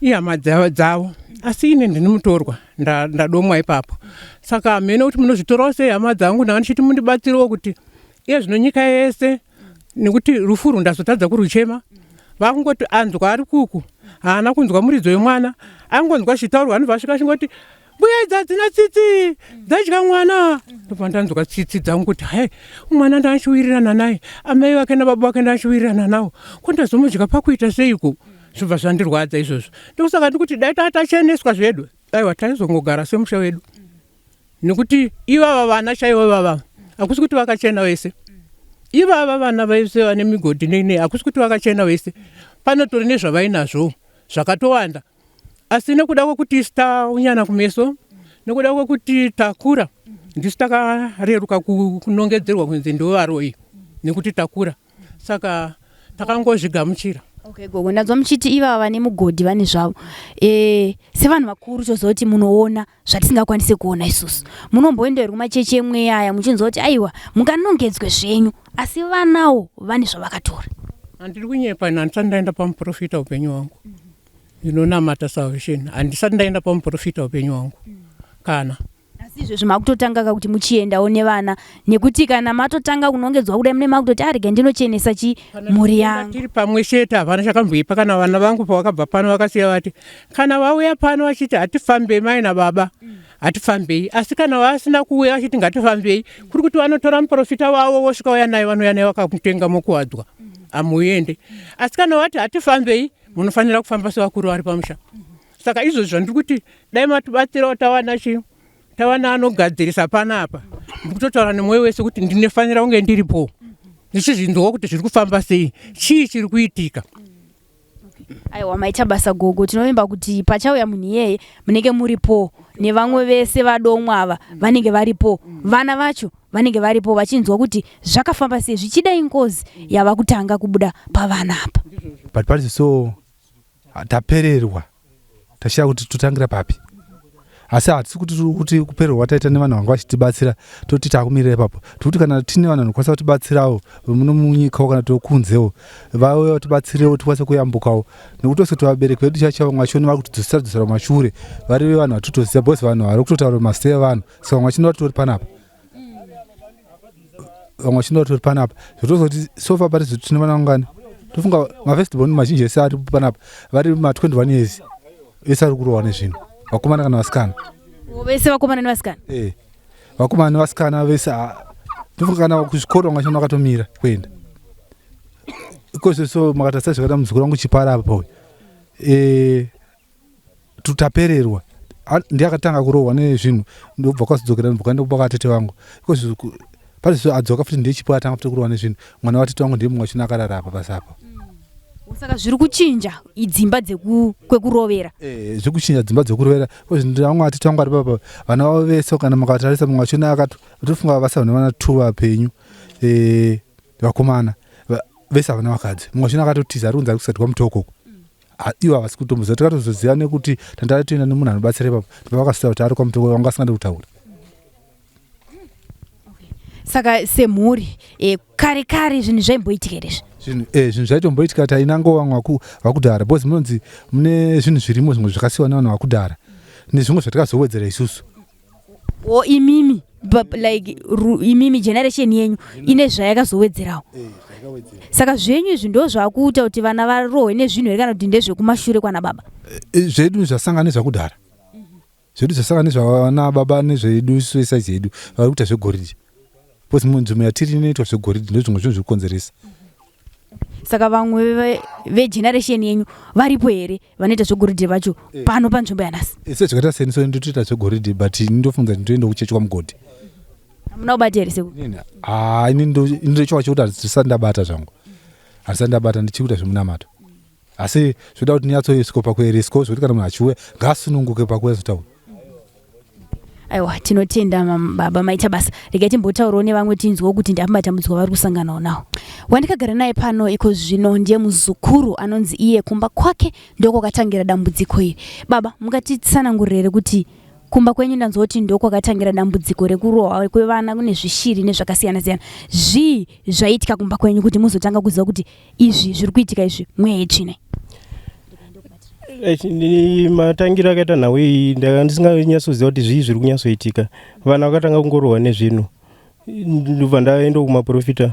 S9: ihama dzavo, asi ini ndini mutorwa, ndadomwa ipapo. Saka hamene kuti munozvitorawo sei hama dzangu. Ndanga ndichiti mundibatsirewo kuti iye zvino nyika yese, nekuti rufu urwu ndazotadza kuruchema, vakungoti anzwa ari kuku, haana kunzwa muridzo wemwana, angonzwa zvichitaurwa, anobva asvika achingoti mbuya idzi hadzina tsitsi, dzadya mwana. Ndobva ndanzwa tsitsi dzangu kuti hai, mwana ndachiwirirana naye, amai vake nababa vake ndachiwirirana nawo, ko ndazomudya pakuita seiko? Zvobva zvandirwadza izvozvo. Ndokusaka ndikuti dai tacheneswa zvedu, aiwa, taizongogara semusha wedu, nekuti ivava vana chaivo vava hakusi kuti vakachena vese. Ivava vana vese vane migodhi nei, hakusi kuti vakachena vese, panotori nezvavainazvo zvakatowanda, asi nekuda kwekuti isu taunyana kumeso, nekuda kwekuti takura, ndisu takareruka kunongedzerwa kunzi ndo varoyi, nekuti takura, saka takangozvigamuchira.
S6: Okay gogo, ndanzwa muchiti ivava vane mugodhi vane zvavo. E, sevanhu vakuru tozoti munoona zvatisingakwanise kuona isusu. Munomboenda here kumachechi emweya aya muchinzwa kuti aiwa munganongedzwe zvenyu asi vanawo vane zvavakatora?
S9: Handiri kunyepa ini handisati ndaenda pamuprofita upenyu hwangu. Ndinonamata salvation. Handisati ndaenda pamuprofita upenyu hwangu. Kana.
S6: Asi izvezvi makutotanga ka kuti muchiendawo nevana nekuti kana matotanga kunongedzwa kudai mune makutoti arega ah, ndinochenesa chi mhuri yangu.
S9: Tiri pamwe chete hapana chakamboipa kana vana vangu pavakabva pano vakasiya vati kana vauya pano vachiti hatifambei mai nababa hatifambei asi kana vasina kuuya vachiti ngatifambei kuri kuti vanotora muprofita wavo vosvika uya naye vanouya naye vakamutenga mokuwadzwa hamuende asi kana vati hatifambei munofanira kufamba sevakuru vari pamusha saka izvozvi zvandiri kuti dai matibatsirawo tawana chi tawana anogadzirisa panapa ndikutotaura nemwoyo wese kuti ndinofanira kunge ndiripo ndichizvinzwawo kuti zviri kufamba sei chii chiri kuitika
S6: Aiwa maita basa gogo, tinovimba kuti pachauya munhu iyeye munenge muripo nevamwe vese vadomwa ava vanenge varipo, vana vacho vanenge varipo vachinzwa kuti zvakafamba sei, zvichida ingozi yava kutanga kubuda pavana apa.
S2: But pari so tapererwa tashaya kuti totangira papi asi hatisi kuti kuti kupererwa kwataita nevanhu vanga vachitibatsira toti takumirira ipapo tikuti kana tine vanhu vanokwanisa kutibatsirawo vemuno munyikawo kana tokunzewo vauya vatibatsirewo tikwanise kuyambukawo nekuti tose kuti vabereki vedu chaicho vamwe vachoni vari kutidzosera dzosera kumashure vari vanhu vatitoziva because vanhu vari kutotaura mazita evanhu saka vamwe vachino vatori panapa vamwe vachino vatori panapa zvotozoti sofa pari tine vana vangani tofunga mafestival mazhinji ese ari panapa vari ma 21 years vese vari kurohwa nezvinhu vakomana kana vasikana
S6: vese vakomana nevasikana
S2: eh vakomana nevasikana vese tofunga kana kuzvikoro vamwe vachona vakatomira kuenda ikozvo so makatarisa zvakaita muzukuru wangu chipara apa uyu eh tutapererwa ndiye akatanga kurohwa nezvinhu ndobva kwazodzokera ndobva kwaenda kumba kwatete vangu ikozvo pane adzoka futi ndiye chipo atanga futi kurohwa nezvinhu mwana watete wangu ndiye mumwe wachona akarara apa pasi apa
S6: saka zviri kuchinja dzimba kwekurovera
S2: eh, zviri kuchinja dzimba dzekurovera vamwe vatete vangu vari papa vana vavo vese kana makatarisa mumwe wachona akatofunga vasa vana two vapenyu eh, vakomana vese havana vakadzi mumwe wachona akatotiza ari kunzi ari kusati kwamutoko ivo havasi kutomboziva takatozoziva nekuti tandatoenda nemunhu anobatsira ipapo ndopavakasita kuti ari kwamutoko vanga vasingade kutaura
S6: saka semhuri e, kare kare zvinhu zvaimboitika here izvi
S2: zvinhu eh, zvinhu zvaitomboitika tainango vamwe vakudhara because munonzi mune zvinhu zvirimo zvimwe zvakasiwa nevanhu vakudhara nezvimwe zvatakazowedzera isusu
S6: o imimi but like ru, imimi generation yenyu ine zvayakazowedzerawo eh, saka zvenyu izvi ndo zvakuita kuti vana varohwe nezvinhu here kana kuti ndezvekumashure kwana baba
S2: eh, zvedu zvasangana nezvakudhara zvedu zvasangana nezvavana baba nezvedu isu esaizi yedu vari kuita zvegoridhe because munzvimbo yatiri inoitwa zvegoridhe ndozvimwe zvinhu zviri kukonzeresa
S6: saka vamwe vegeneration yenyu varipo here vanoita zvegoridhe vacho eh. pano panzvimbo yanhasi
S2: eh, sezvakaita seni so ndotoita zvegoridhe but ini ndofunga kuti ndoenda kuchechi kwamugodhi
S6: hamuna kubata here sekuru
S2: haa ini ndochoka chekuti handisati ndabata zvangu handisati ndabata ndichiri kuita zvemunamato asi zvoda kuti ndinyatsoiswa pakuereswa zvekuti kana munhu achiuya ngaasununguke pakuuya zotaura
S6: aiwa tinotenda baba maita basa regai timbotaurawo nevamwe tinzwewo kuti ndapi matambudziko avari kusanganawo nawo wandikagara naye pano iko zvino ndiye muzukuru anonzi iye kumba kwake ndokwakatangira dambudziko iri baba mungatitsanangurire here kuti kumba kwenyu ndanzwa kuti ndokwakatangira dambudziko rekurohwa kwevana kune zvishiri nezvakasiyana siyana zvii zvaiitika kumba kwenyu kuti muzotanga kuziva kuti izvi zviri kuitika izvi mweya yetsvina
S10: matangiro akaita nhau iyi ndanga ndisinganyatsoziva kuti zvii zviri kunyatsoitika vana vakatanga kungorohwa nezvinhu ndobva ndaenda kumaprofita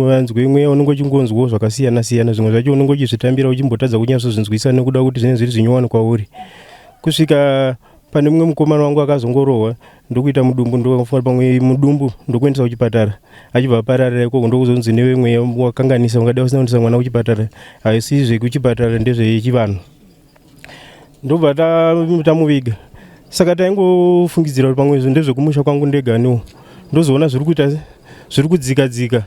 S10: vanzwe mweya unenge uchingonzwawo zvakasiyana siyana zvimwe zvacho unenge uchizvitambira uchimbotadza kunyatsozvinzwisa nekuda kuti zvinenge zviri zvinyowani kwauri kusvika pane mumwe mukomana wangu akazongorohwa ndokuita mudumbu ndofunga pamwe mudumbu ndokuendesa kuchipatara achibva apararira ikoko ndokuzonzi newe mweya wakanganisa ungadai usina kuendesa mwana kuchipatara haisi zvekuchipatara ndezvechivanhu ndobva tamuviga saka taingofungidzira kuti pamwe izvo ndezvekumusha kwangu ndeganiwo ndozoona zviri kuita zviri kudzika dzika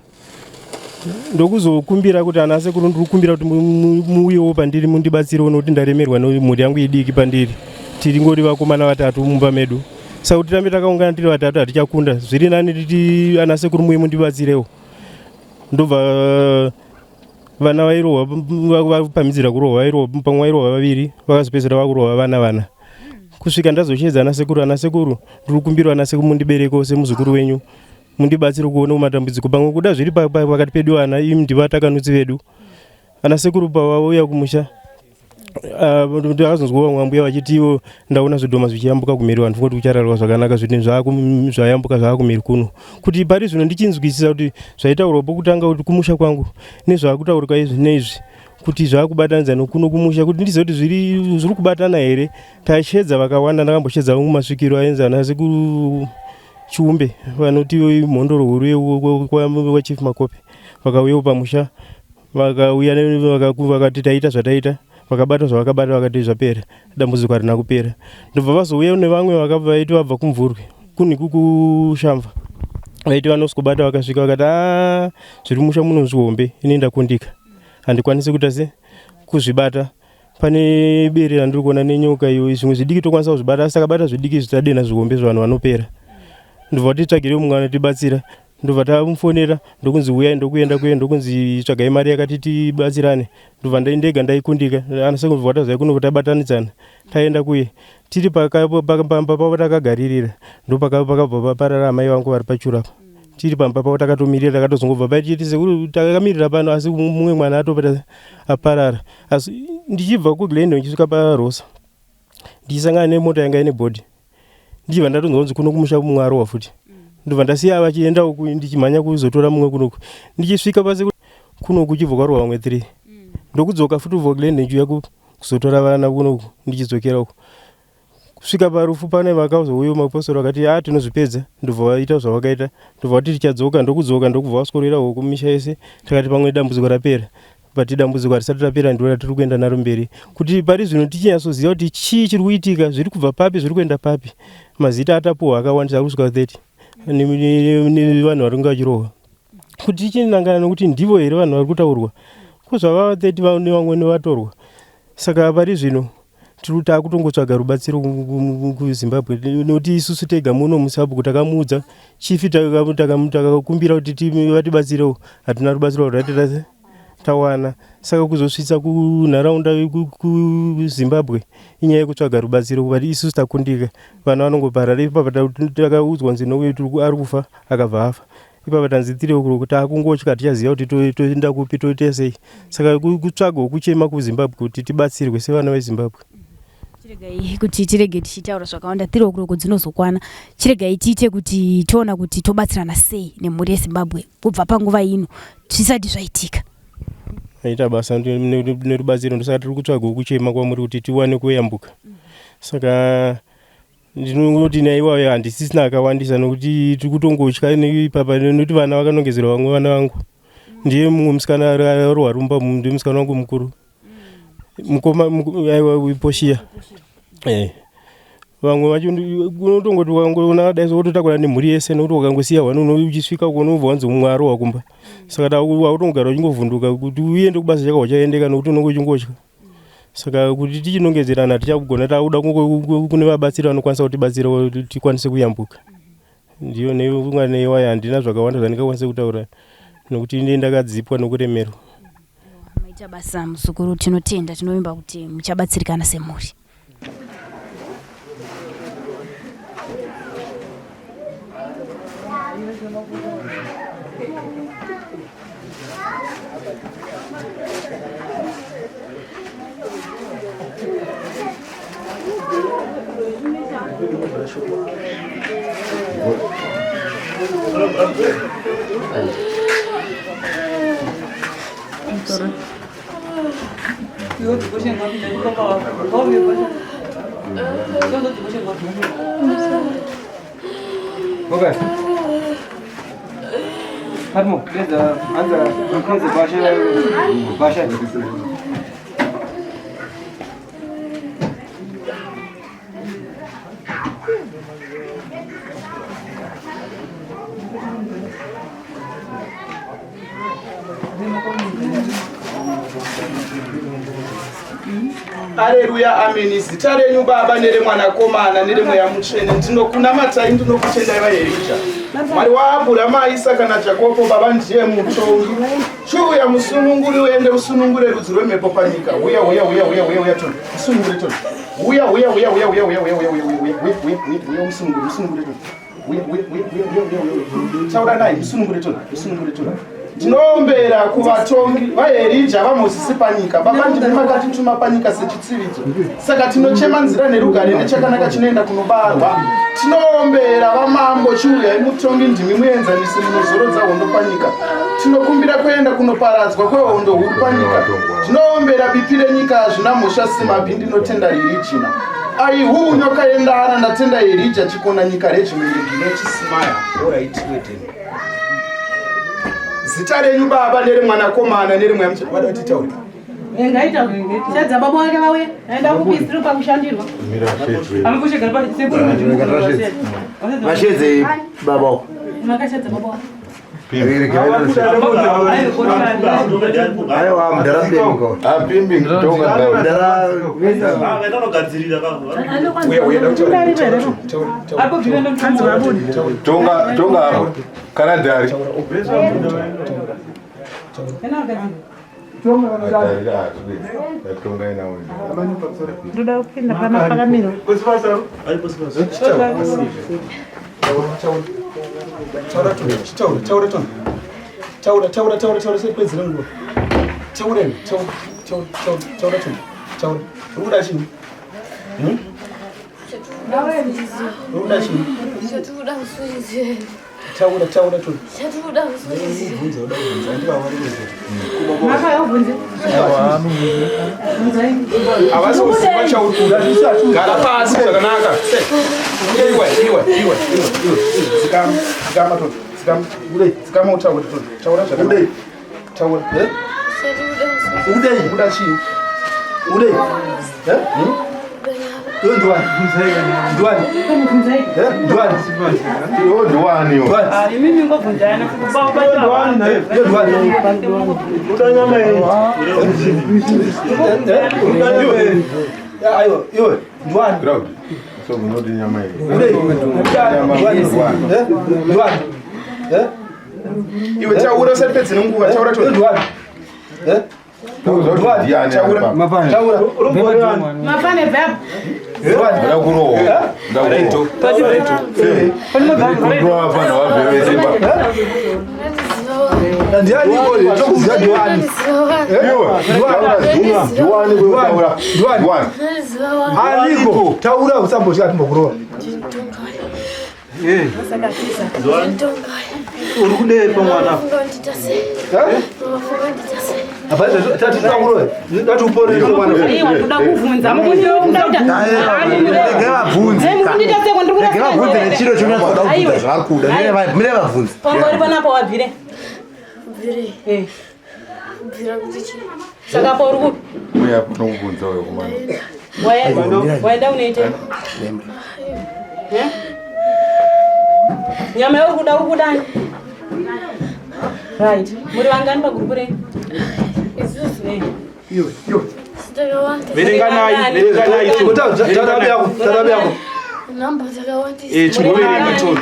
S10: ndokuzokumbira kuti ana sekuru ndiri kukumbira kuti muuyewo pandiri mundibatsirewo nokuti ndaremerwa nemhuri yangu idiki pandiri tiri ngori vakomana vatatu mumba medu saka kuti tirambe takaungana tiri vatatu hatichakunda zviri nani titi ana sekuru muuye mundibatsirewo ndobva Vana vairohwa vapamhidzira kurohwa vairohwa pamwe vairohwa vaviri vakazopedzisira vakurohwa vana vana. Kusvika ndazoshedza ana sekuru ana sekuru ndiri kukumbira ana sekuru mundiberekewo semuzukuru wenyu mundibatsire kuona matambudziko pamwe kuda zviri pakati pedu ana imi ndivatakanutsi vedu. Ana sekuru pavauya kumusha ah, ndakazonzwa vamwe ambuya vachiti ivo ndaona zvidhoma zvichiyambuka kumhiri vanhu fungoti kuchararwa zvakanaka zvinhu zvayambuka zvaakumhiri kuno kuti pari zvino ndichinzwisisa kuti zvaitaurwa pokutanga kuti kumusha kwangu nezvaakutaurika izvi neizvi kuti zvaakubatanidza nokuno kumusha kuti ndizive kuti zviri zviri kubatana here tashedza vakawanda ndakamboshedza vangu masvikiro ainzi ana sekuru chiumbe vanoti mhondoro huru yewachief makope vakauyawo pamusha Vakauya vakati taita zvataita vakabata zvavakabata vakati zvapera dambudziko harina kupera ndobva vazouya nevamwe vakabva vaiti vabva kumvurwi kunhiku kushamva vaiti vanosvikobata vakasvika vakati a zviri musha muno zvihombe ini ndakundika handikwanisi kuita se kuzvibata pane bere randiri kuona nenyoka iyo zvimwe zvidiki tokwanisa kuzvibata asi takabata zvidiki izvi tadenha zvihombe zvevanhu vanopera ndobva titsvagire mumwe anotibatsira Ndobva tamufonera ndokunzi huyai ndokuenda kuye ndokunzi tsvagai mari yakati tibatsirane ndobva ndega ndaikundika anasekuru tazouya kuno tabatanidzana taenda kuye tiri pamba pavo takagaririra ndopakabva parara amai vangu vari pachuru apa tiri pamba pavo takatomirira takatozongobva pai tichiti sekuru takamirira pano asi mumwe mwana atopata aparara asi ndichibva kuglendo ndichisvika parosa ndichisangana nemota yanga ine bhodhi ndichibva ndatonzwa kunzi kuno kumusha mumwe arohwa futi ndobva ndasiya vachienda uku ndichimhanya kuzotora mumwe kunoku ndichisvika pasi kunoku kuchibva kwarohwa vamwe three ndokudzoka futi kubva kuglen ndichiuya kuzotora vana kunoku ndichidzokera uku kusvika parufu pane vakazouya mapostori vakati a ah, tinozvipedza ndobva vaita zvavakaita ndobva vati tichadzoka ndokudzoka ndokubva vaskorera huku misha yese takati pamwe dambudziko rapera but dambudziko harisati rapera ndiro ratiri kuenda naro mberi kuti pari zvino tichinyatsoziva kuti chii chiri kuitika zviri kubva papi zviri kuenda papi mazita atapuhwa akawandisa ari kusvika 30 nevanhu vari kunge vachirohwa kuti tichinangana nokuti ndivo here vanhu vari kutaurwa ko zvavava 30 nevamwe nevatorwa saka pari zvino tiri takutongotsvaga rubatsiro kuzimbabwe nekuti isusu tega muno musabhuku takamuudza chifi takakumbira kuti vatibatsirewo hatina rubatsiro rwatati tawana saka kuzosvitsa kunharaunda kuzimbabwe inyaya yekutsvaga rubatsiro but isusu takundika vana vanongoparara ipapa takaudzwa nzi nouyu ari kufa akabva afa ipapa tanzi tiri uku takungotya hatichaziva kuti toenda kupi toita sei saka kutsvaga kuchema kuzimbabwe kuti tibatsirwe sevana vezimbabwe
S6: chiregai kuti tirege tichitaura zvakawanda tiri okuroko dzinozokwana chiregai tiite kuti toona kuti tobatsirana sei nemhuri yezimbabwe kubva panguva ino zvisati zvaitika
S10: aita basa nerubatsiro ndosaka tiri kutsvaga kuchema kwamuri kuti tiwane kuyambuka saka Ndinongoti naiwayo handisisina akawandisa nokuti tiri kutongotya ipapa nekuti vana vakanongedzerwa vamwe vana vangu ndiye mumwe musikana arohwa rumba ndiye musikana wangu mukuru mukoma aiwa poshiya eh vamwe vacho unotongoti ukangoona dai wototakura nemhuri yese nokuti ukangosiya one uchisvika uko unobva wanzi mumwe arohwa kumba saka wakutongogara uchingovhunduka kuti uende kubasa chako uchaendeka nokuti unonge uchingotya saka kuti tichinongedzerana hatichakugona takuda kune vabatsiri vanokwanisa kutibatsira kuti tikwanise kuyambuka ndiyo neiwaya handina zvakawanda zvandingakwanise kutaura nokuti ine ndakadzipwa nokuremerwa
S6: maita basa muzukuru tinotenda tinovimba kuti muchabatsirikana semhuri
S5: Okay. Padmo, leza anza mkeze basha basha.
S11: Areruya, ameni. Zita renyu Baba neremwanakomana neremweya mutsvene. Ndinokunamatai, ndinokutendai vaHerija. Mwari waAbhurama, Isaka naJakobo, Baba ndiye mutongi. Chiuya musununguri uende usunungure rudzi rwemhepo panyika. Uya, uya, uya, uya, uya, uya, toni. Musunungure toni. Uya, uya, uya, uya, uya, uya, uya, uya, uya, uya, uya, uya, uya, uya, musunungure, musunungure toni. Uya, uya, uya, uya, uya, uya, uya. Taura naye, musunungure toni, musunungure toni. Ndinoombera kuvatongi vaErija vaMozisi panyika. Baba ndimi makatituma panyika sechitsividzo. Saka tinochema nzira nerugare nechakanaka chinoenda kunobarwa. Tinoombera vamambo chiuyai mutongi ndimi muenzanisi munozorodza hondo panyika. Tinokumbira kuenda kunoparadzwa kwehondo huru panyika. Tinoombera bipi renyika hazvina mhosva simabhi ndinotenda ririjina. Aihu nyoka yendara ndatenda Erija chikona nyika regiment ndinochisimaya. Alright, wait. Zita renyu Baba neremwanakomana neremweya mutsvene. Vada kuti taure.
S12: Ngaita shadza baba wake vauye aenda kubistro pakushandirwa.
S13: Vashedze baba wako.
S12: Makashadza baba wake.
S13: Aiwa mudhara mubengo.
S8: Apimbi tonga
S13: mudhara.
S8: Tonga tonga apo. Kana dari.
S7: Ndoda kupinda pana pakamira.
S11: Taura, taura, taura. Taura, taura, taura, taura, sepedzera nguva. Taura, taura, taura, taura, taura, taura. Taura. Uri kuda chii? Hmm? Uri kuda chii? Taura, taura, taura. Bvunza, uda kubvunza. Handi vava vari kuziva. Havasi kuziva chauri kuda. Gara pasi zvakanaka. Iwe, iwe, iwe, iwe, iwe. Dzikama, dzikama toni. Dzikama. Dzikama utaure toni. Taura zvakanaka. Taura. Eh? Udei, kuda chii? Udei. Eh? Hmm? Iwe ndiwani? Ndiwani? Eh? Ndiwani?
S8: Iwe ndiwani iwe?
S12: Imimi ngobvunzana
S11: Ndiwani naye? Iwe ndiwani? Uda nyama iyi. Uda nyama iyi. Aiwa, iwe ndiwani?
S8: Ground. So munoti nyama iyi.
S11: Udei. Ndiwani? Eh? Ndiwani? Eh? Iwe taura usatipedze nenguva, taura toni. Ndiwani? Eh?
S12: Mafane bab.
S8: Ndakurohwa. Ndakurohwa. Kurohwa vanhu vabve vese pa.
S11: Ndiani iwe? Tokuziva ndiwani?
S8: Iwe. Ndiwani kutaura. Ndiwani.
S2: Aliko taura usambotya timbokurova.
S13: Uri kudei pamwana?
S12: Aiwa ndoda kuvhunza. Mukundi kuda
S13: Regai vabvunze. Regai vabvunze nechiro chonatsa kuda kubvunza zvavari kuda. Mire vabvunze.
S12: Pangori panapa wabvire. Eh. Saka pa uri kupi?
S8: Uya kunobvunza uyo kumana.
S12: Waenda unoite? Eh? Nyama yauri kuda uri kudani? Right. Muri vangani pagurupu renyu? Eh.
S11: Iwe, iwe. Verenganai, verenganai toni.
S2: Taura yako, taura yako.
S11: Eh, chimboverenga toni.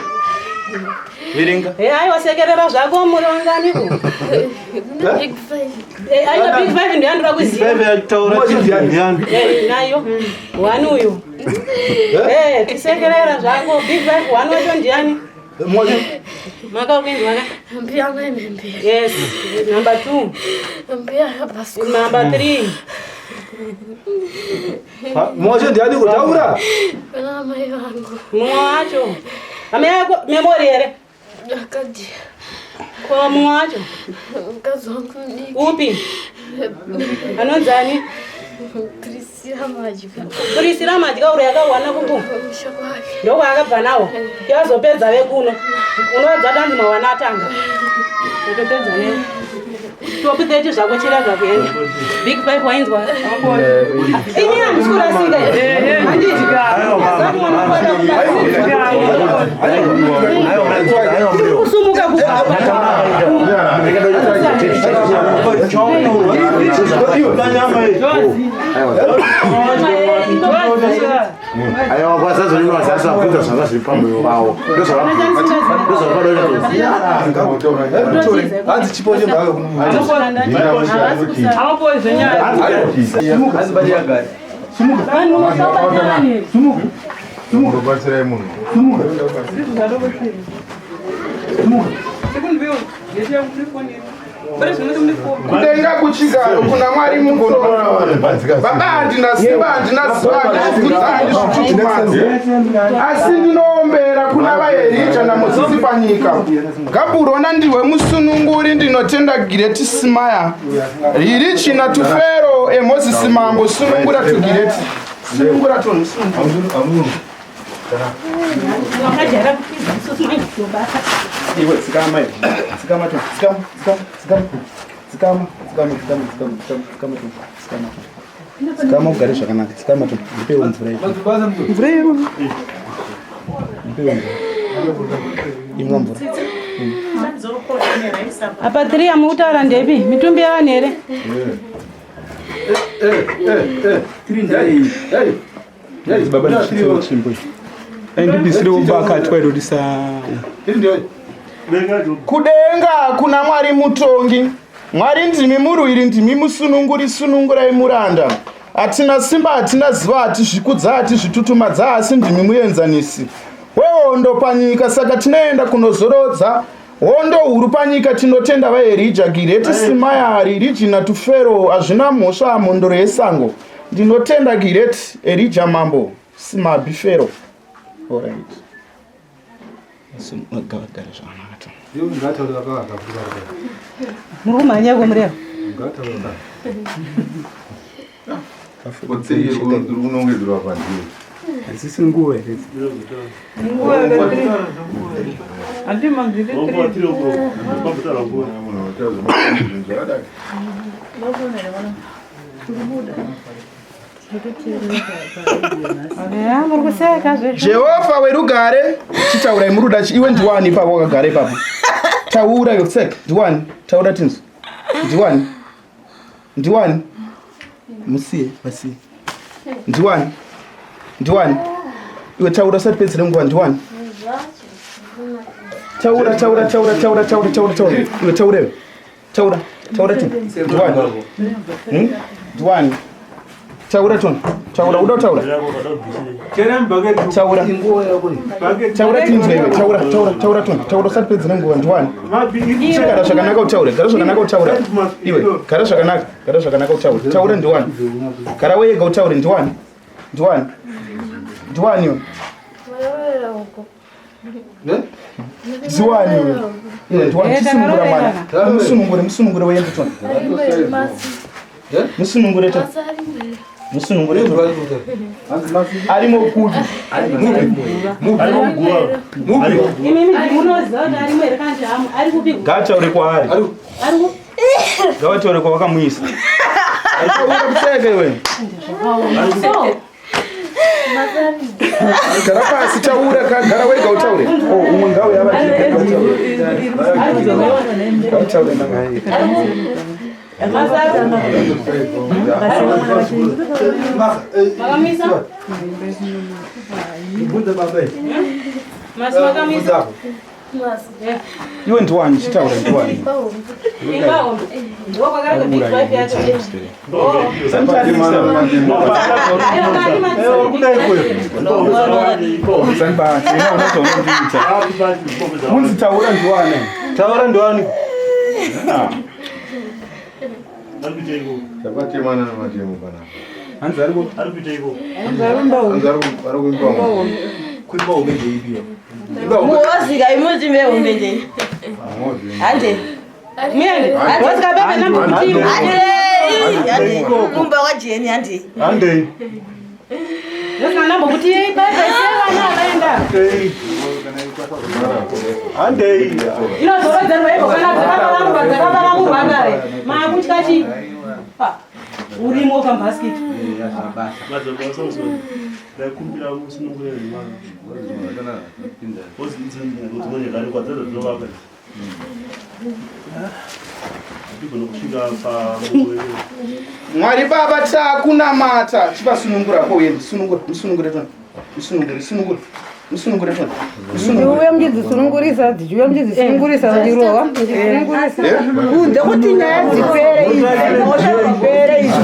S11: Verenga.
S12: Eh, aiwa sekerera zvako muri vanganiko? Eh, aiwa big five ndiyo yandinoda kuziva. Eh, nayo. One uyu. Eh, tisekerera zvako big five one wacho ndiani? Makakuinzwa ka? Yes. Number 2. Number 3.
S2: Mwacho ndiani kutaura?
S12: Mumwe wacho. Amai yako memory here? Ko mumwe wacho? Upi? Anonzani? Priscilla Madya uri yakawana kuku ndokwaakabva nawo yazopedza vekuno unowadza danzi mawana atanga utopedza ne top 30 zvako chirega kuenda big five wainzwa ini handisi kurasika handiti kusumuka
S13: Aiwa kwasazonini wasasa vabvunza zvanga zviri pamoyo vavo
S2: hanzi chipo
S8: Batsirai munhu.
S11: Kudenga kuchigaro kuna Mwari mukuru. Baba, handina simba, handina ziva, handizvikudza, handizvitutumadzi, asi ndinoombera kuna vaErija naMozisi panyika. Gaburona ndiwe musununguri, ndinotenda Gireti Simaya ririchina tufero eMozisi mambo, sunungura tugireti, sunungura tonhu, sunungura.
S12: Wakajaira kutiza isusu manje tobata.
S11: Iwe dzikama iwe. Dzikama to. Dzikama, dzikama, dzikama. Dzikama, dzikama, dzikama, dzikama, dzikama, dzikama to. Dzikama to. Dzikama ugare zvakanaka. Dzikama to. Ndipewo mvura iyi. Mvura iyi. Ndipewo mvura. Imwa mvura.
S12: Apa tiri yamukutaura ndepi? Mitumbi yavanhu here?
S2: Baba ndisvitsewo tsvimbo iyi. Aindibisirewo bakatwa iro risa.
S11: Kudenga kuna Mwari mutongi. Mwari ndimi murwiri, ndimi musununguri, sunungurai muranda. Hatina simba, hatina ziva, hatizvikudza, hatizvitutumadza, asi ndimi muenzanisi wehondo panyika. Saka tinoenda kunozorodza hondo huru panyika. Tinotenda vaErija, Gireti, Simaya, Ririjina, Tufero, hazvina mhosva, mhondoro yesango. Ndinotenda Gireti, Erija mambo, Simabi, Fero. Alright. Gare zvakanaka to.
S12: Muri kumhanya komureva.
S8: Unongedzerwa pandiri.
S2: Hadzisi nguva here?
S12: Muri kuseka zve.
S11: Jehovha werugare, chitaurai muruda iwe ndiwani ipapo wakagara ipapo. Taura iwe kuseka, ndiwani? Taura tinzwe. Ndiwani? Ndiwani? Musiye, basiye. Ndiwani? Ndiwani? Iwe taura usati pedzere nguva ndiwani? Taura, taura, taura, taura, taura, taura, taura. Iwe taura iwe. Taura, taura tu. Ndiwani? Ndiwani? Taura tona. Taura, uda kutaura. Taura. Taura tinzwe iwe. Taura, taura, taura tona. Taura usati pedzere nguva ndiwani? Gara zvakanaka utaure. Gara zvakanaka utaure. Iwe, gara zvakanaka. Gara zvakanaka utaure. Taura ndiwani? Gara wega utaure ndiwani? Ndiwani? Ndiwani iwe? Ndiwani iwe? Iwe ndiwani? Chisunungura mwana. Musunungure, musunungure uende tona. Musunungure tona. Musunungure tona. Arimo kupi? Mupi. Mupi.
S12: Imimi munoziva kuti arimo here kana kuti hamu? Ari kupi?
S11: Ngataure kwaari.
S12: Ari kupi?
S11: Ngavataure kwavakamuisa. Taura kuseka iwe.
S12: So,
S11: Gara pasi taura gara wega utaure. Oh, umwe ngauye avataure.
S12: Makamisa? Masi makamisa?
S11: Iwe ndiwani chitaura ndiwani.
S12: Imba hombe. Ndokwakari big wife yacho.
S11: Munzi taura ndiwani.
S10: Taura ndiwani.
S8: Tapatemana namatemo panapa.
S11: Hanzi ari
S8: Hanzi ari kuimba hombe.
S2: Kuimba hombe ndeipi?
S4: Muozika imuti mehombe nje. Hande.
S12: Miende. Wasika bebe nambuti.
S4: Hande. Hande. Kumba kwajeni hande.
S10: Handei.
S12: Wasika nambuti yei bebe sevana vaenda.
S10: Handei.
S12: Inozorodzerwa iko kana dzakabaramurwa dzakabaramurwa kare. Maakutya chi? Ah, Urimo pambasket.
S3: Ndaikumbira musunungure mwana.
S11: Mwari baba takunamata chivasunungura ko uye musunungure musunungure tona musunungure sunungure musunungure tona
S14: Ndiuye muchidzisunungurisa dzichiuya muchidzisunungurisa dzichirohwa muchidzisunungurisa kunze kuti nyaya dzipere idzi mhosva dzipere idzi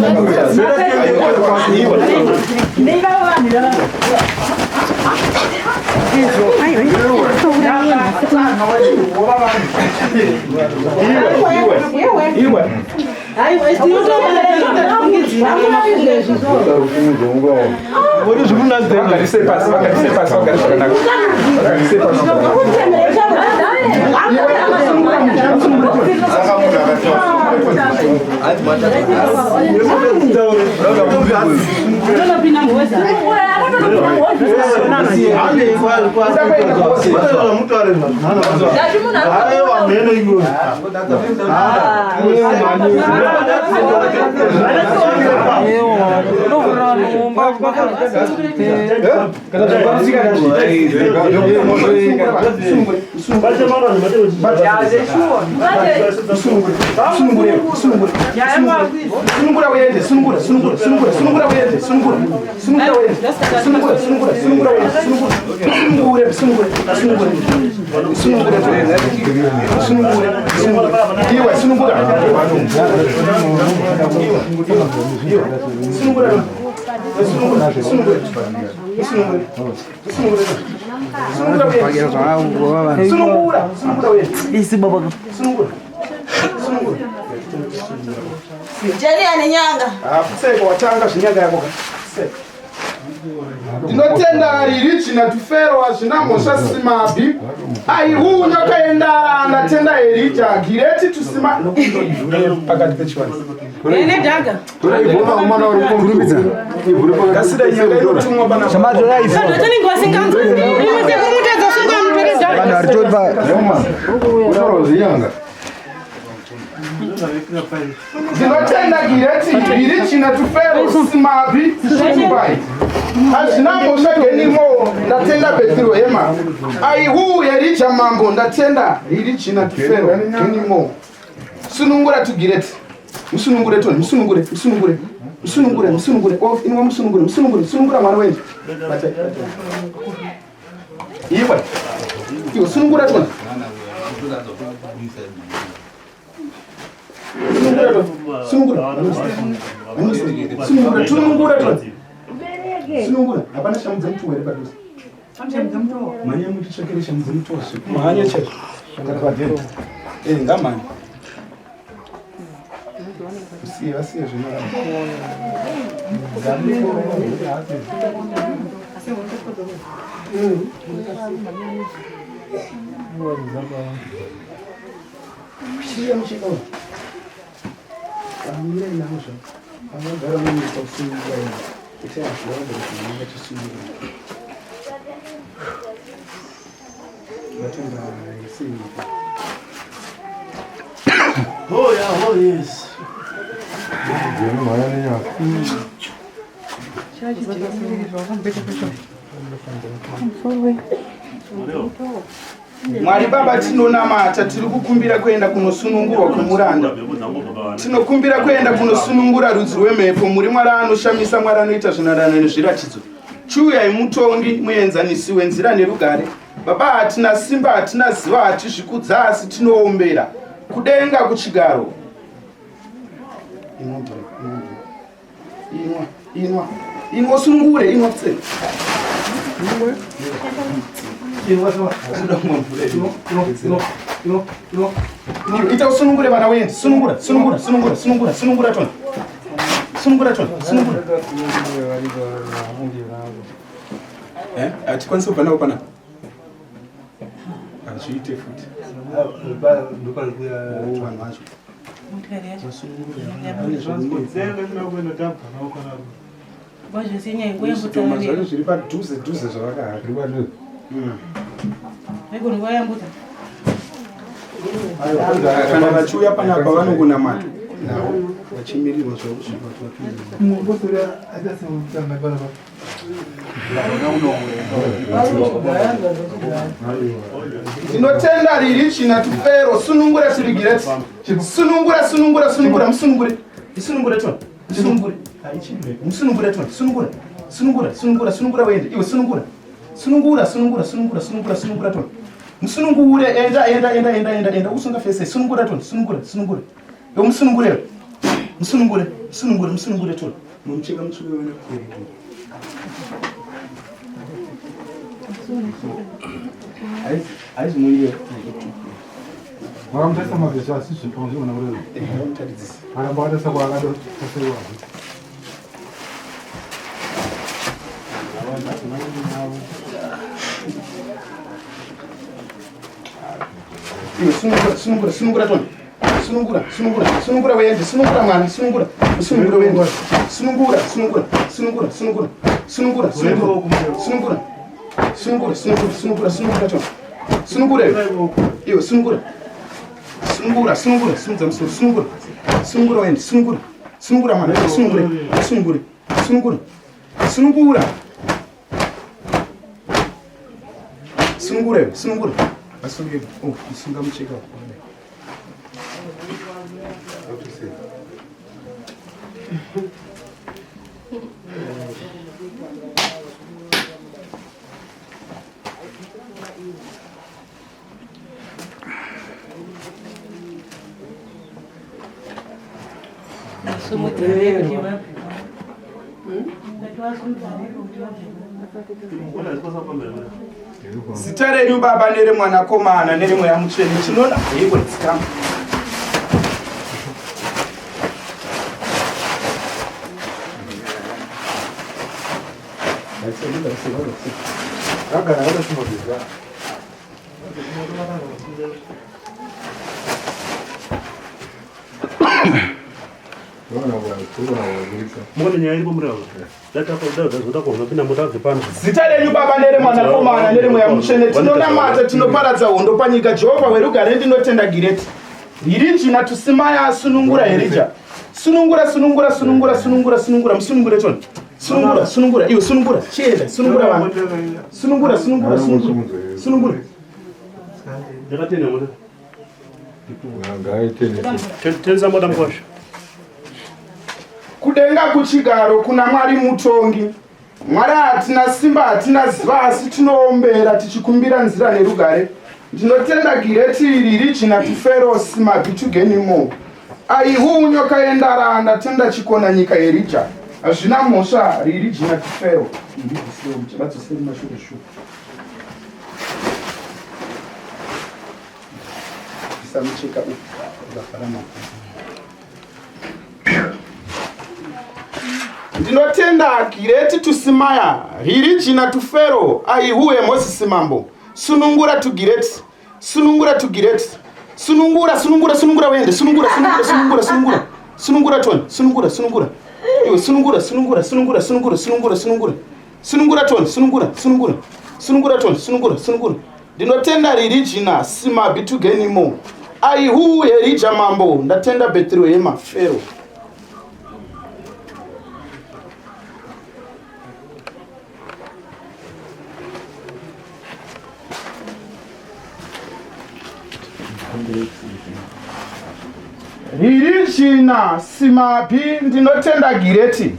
S11: Sunungura uende, sunungura, sunungura, sunungura, sunungura uende, sunungura, sunungura uende, sunungura, sunungura, sunungura uende, sunungura, sunungure, sunungure, sunungure, sunungure, sunungure, sunungure, iwe sunungura, iwe sunungura, sunungura, sunungure, sunungure, sunungure, sunungura, sunungura uende, sunungura, sunungura.
S4: Jeri ane nyanga.
S11: Seko watanga zvinyanga yako. Seko. Ndinotenda riri tufero hazvina mhosva simabi. Aihu nyoka yendara ndatenda Erija gireti tusima pakati pechivanhu.
S12: Ene dhaga.
S11: Kasira nyanga inotumwa pana.
S12: Tinenge vasinganzwi. Imi sekumutedza sunga mutore dhaga.
S11: Ndinotenda gireti irichina tufero simabi sumbai. Hazvina mhosva genimo ndatenda Bethiro hema. Aihu Erija mambo ndatenda irichina tufero genimo. Sunungura tugireti. Musunungure toni, musunungure, musunungure. Musunungure, musunungure. Oh, inwa musunungure, musunungure, sunungura mwana wenyu. Batai, batai. Iwe. Iwe sunungura toni. Sunungura toni. Sunungura. Sunungura, tunungura toni. Sunungura. Hapana shamu dzemutuwa here padhuze. Mhanya mutitsvakire shamu dzemutuwa mhanya chaizvo. Eh, ngamhanya. Usiye, vasiye zvinoramba. Siya muchino. Amire nazvo. Anogara munyika kusunungura ino. Itai hazvirambe kuti munenge chisunungura. Vatenda sei.
S3: Oh yeah, oh yes.
S11: Mwari baba tinonamata tiri kukumbira kuenda kunosunungurwa kwemuranda. Tinokumbira kuenda kunosunungura rudzi rwemhepo muri Mwari anoshamisa Mwari anoita zvinarano nezviratidzo. Chiuyai mutongi muenzanisi wenzira nerugare. Baba hatina simba hatina ziva hatizvikudza asi tinoombera kudenga kuchigaro. Inwa mvura, inwa mvura. Inwa, inwa. Inwa usunungure, inwa tse. Inwa, inwa. Inwa, inwa, inwa, inwa. Ita usunungure vana wenyu. Sunungura, sunungura, sunungura, sunungura, sunungura tona. Sunungura tona, sunungura. Eh, hatikwanisi kubva navo panapa. Hazviite futi. Oh, vanhu vacho. Zvidhoma zvacho zviri padhuze dhuze zvavakahaka. Kana vachiuya panapa vanongonamata.
S2: navo vachimirirwa zvavo kusvika kuti vapinde.
S11: Ndinotenda riri china tufero sunungura tirigireti sunungura sunungura sunungura musunungure isunungure tona musunungure musunungure tona sunungura sunungura sunungura sunungura uende iwe sunungura sunungura sunungura sunungura sunungura sunungura tona musunungure enda enda enda enda enda enda usunga fese sunungura tona sunungura sunungura iwe musunungure musunungure musunungure musunungure tona mucheka mutsvuke wena haizi muiye
S2: Vakamutarisa maziso asi zviona kureva. Akaramba akatarisa kwaakadotasa iwazvo.
S11: Iwe sunungura sunungura sunungura tona sunungura sunungura sunungura uende sunungura mwana sunungura sunungura uende sunungura sunungura sunungura sunungura sunungura sunungura sunungura sunungura sunungura sunungura sunungura tona sunungura iwe iwe sunungura sunungura sunungura simudza musoro sunungura sunungura uende sunungura sunungura mwana iwe sunungure sunungure sunungura sunungura sunungura iwe sunungura asunge oh isunga mucheka Zita renyu baba neremwanakomana neremweya mutsvene tinoda heiko dzikama.
S2: Vagara vakasimbobvisa.
S3: Mukone nyaya iripo murava.
S11: Zita renyu baba neremwanakomana neremweya mutsvene tinonamata tinoparadza hondo panyika Jehovha werugare ndinotenda gireti hirijina tusimaya asunungura herija sunungura sunungura sunungura sunungura sunungura musunungure tona sunungura sunungura iwe sunungura chienda sunungura vana sunungura sunungura sunungura sunungura
S3: Ndakatenda mwana. Tenza moda mkwasha.
S11: Kudenga kuchigaro kuna Mwari mutongi. Mwari hatina simba hatina ziva asi tinoombera tichikumbira nzira nerugare. Ndinotenda gireti iri rijina tuferosi mabhitugenimo. Aihu nyoka yendara ndatenda chikona nyika yerija. Hazvina mhosva riri jina tufero. Ndibvisire mashure shure. Bvisa mucheka uyu ukavhara makumbo. Ndinotenda gireti tusimaya ririjina tufero aihuwe Mozisi mambo sunungura tugireti sunungura tugireti sunungura sunungura sunungura uende sunungura sunungura sunungura sunungura sunungura toni sunungura sunungura iwe sunungura sunungura sunungura sunungura sunungura sunungura sunungura toni sunungura sunungura sunungura toni sunungura sunungura ndinotenda ririjina simabitugenimo aihu herija mambo ndatenda bhetirehema fero Ririjina simapi ndinotenda gireti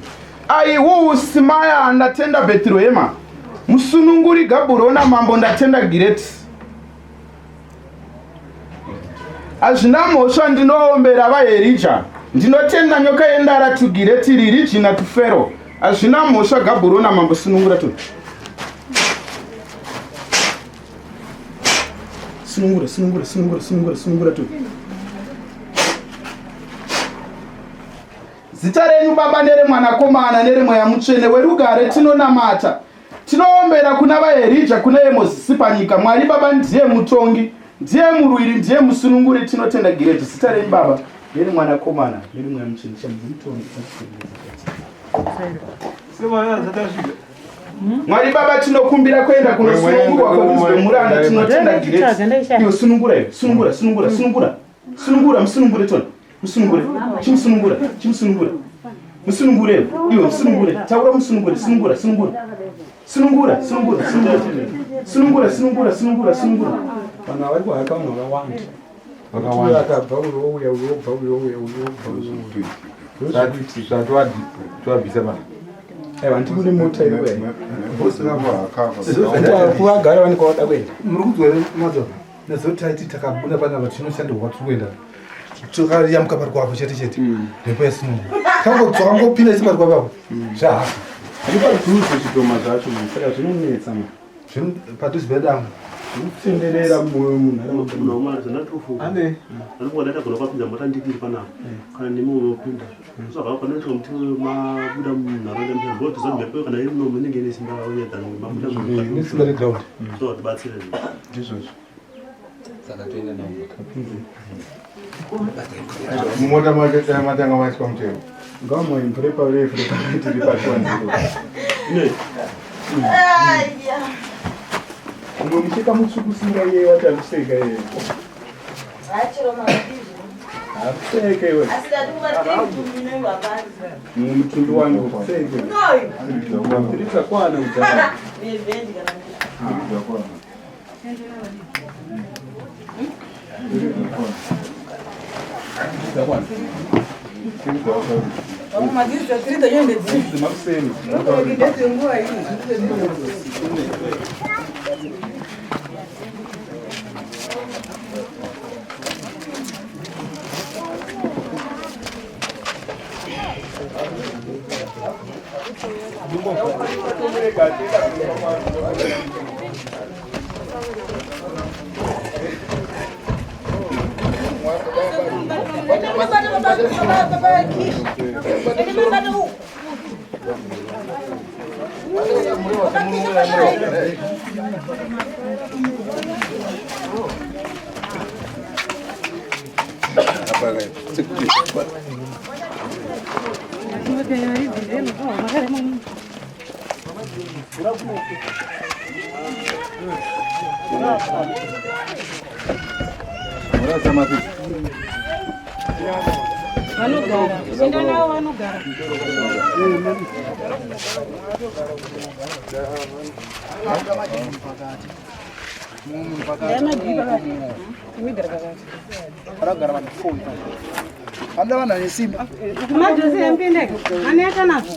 S11: aihu simaya ndatenda bhetirehema musununguri gabhurona mambo ndatenda gireti hazvina mhosva ndinoombera vaherija ndinotenda nyoka yendara tugireti ririjina tufero hazvina mhosva gabhurona mambo sunungura tu sunungura sunungura sunungura sunungura sunungura tu Zita renyu Baba neremwanakomana neremweya mutsvene werugare tinonamata tinoombera kuna vaHerija kuna Mozisi panyika Mwari Baba ndiye mutongi ndiye murwiri ndiye musununguri tinotenda giretu zita renyu Baba neremwanakomana neremweya mutsvene shamudzi mutongi Mwari Baba tinokumbira kuenda kunosunungurwa kwerudzi rwemuranda tinotenda giretu iwe sunungura iwe sunungura sunungura sunungura sunungura musunungure tona. Musunungure. Chimusunungura. Chimusunungura. Musunungure. Iwe musunungure. Taura musunungure. Sunungura. Sunungura. Sunungura. Sunungura. Sunungura. Sunungura. Sunungura. Sunungura. Sunungura.
S5: Vanhu vari kuhaka vanhu vakawanda.
S8: Vakawanda.
S5: Akabva uyo ouya uyo obva uyo ouya uyo obva uyo ouya.
S8: Tovabvisa pana.
S5: Aiwa handiti kune mota iri kuvagara vanenge vada kuenda.
S2: Muri kudzwa madzoka nezotaiti takabuda panapa tinoshandirwa kwatiri kuenda takayambuka pari kwapo chete chete mhepo yasinungu tangodzoka ngopinda isi pari kwapapo zvahaka
S11: Ari padhuze zvidhoma zvacho man saka zvinonetsa man.
S2: Padhuze pedango.
S11: Zvinotenderera munharaunda.
S3: Ane. Anogona data gona kwapinda mota ndikiri panapa. Kana nemi unopinda. Saka panoitwa muti mabuda munharaunda mutemo. Bho tizo mhepo kana iri muno inenge ine simba uye than mabuda
S2: Ine simba reground.
S3: So tibatsire.
S8: Ndizvozvo.
S1: Saka toenda navo.
S8: Mumota macho tanga matanga maiswa mutemo.
S11: Ngamwe mvura parefu tiri pachiwanziro. Mumwe mucheka mutsvuku singa iye wacho arikuseka iye. Arikuseka iwe. Mumwe mutumbi wangu kuseke. Tiri takwana kudhara.
S12: Vanogara. Enda navo vanogara.
S15: Vanogara vanhu 4 ipapo. Vanoda vanhu vane simba.
S12: Madhozi empinde. Anoita nazvo.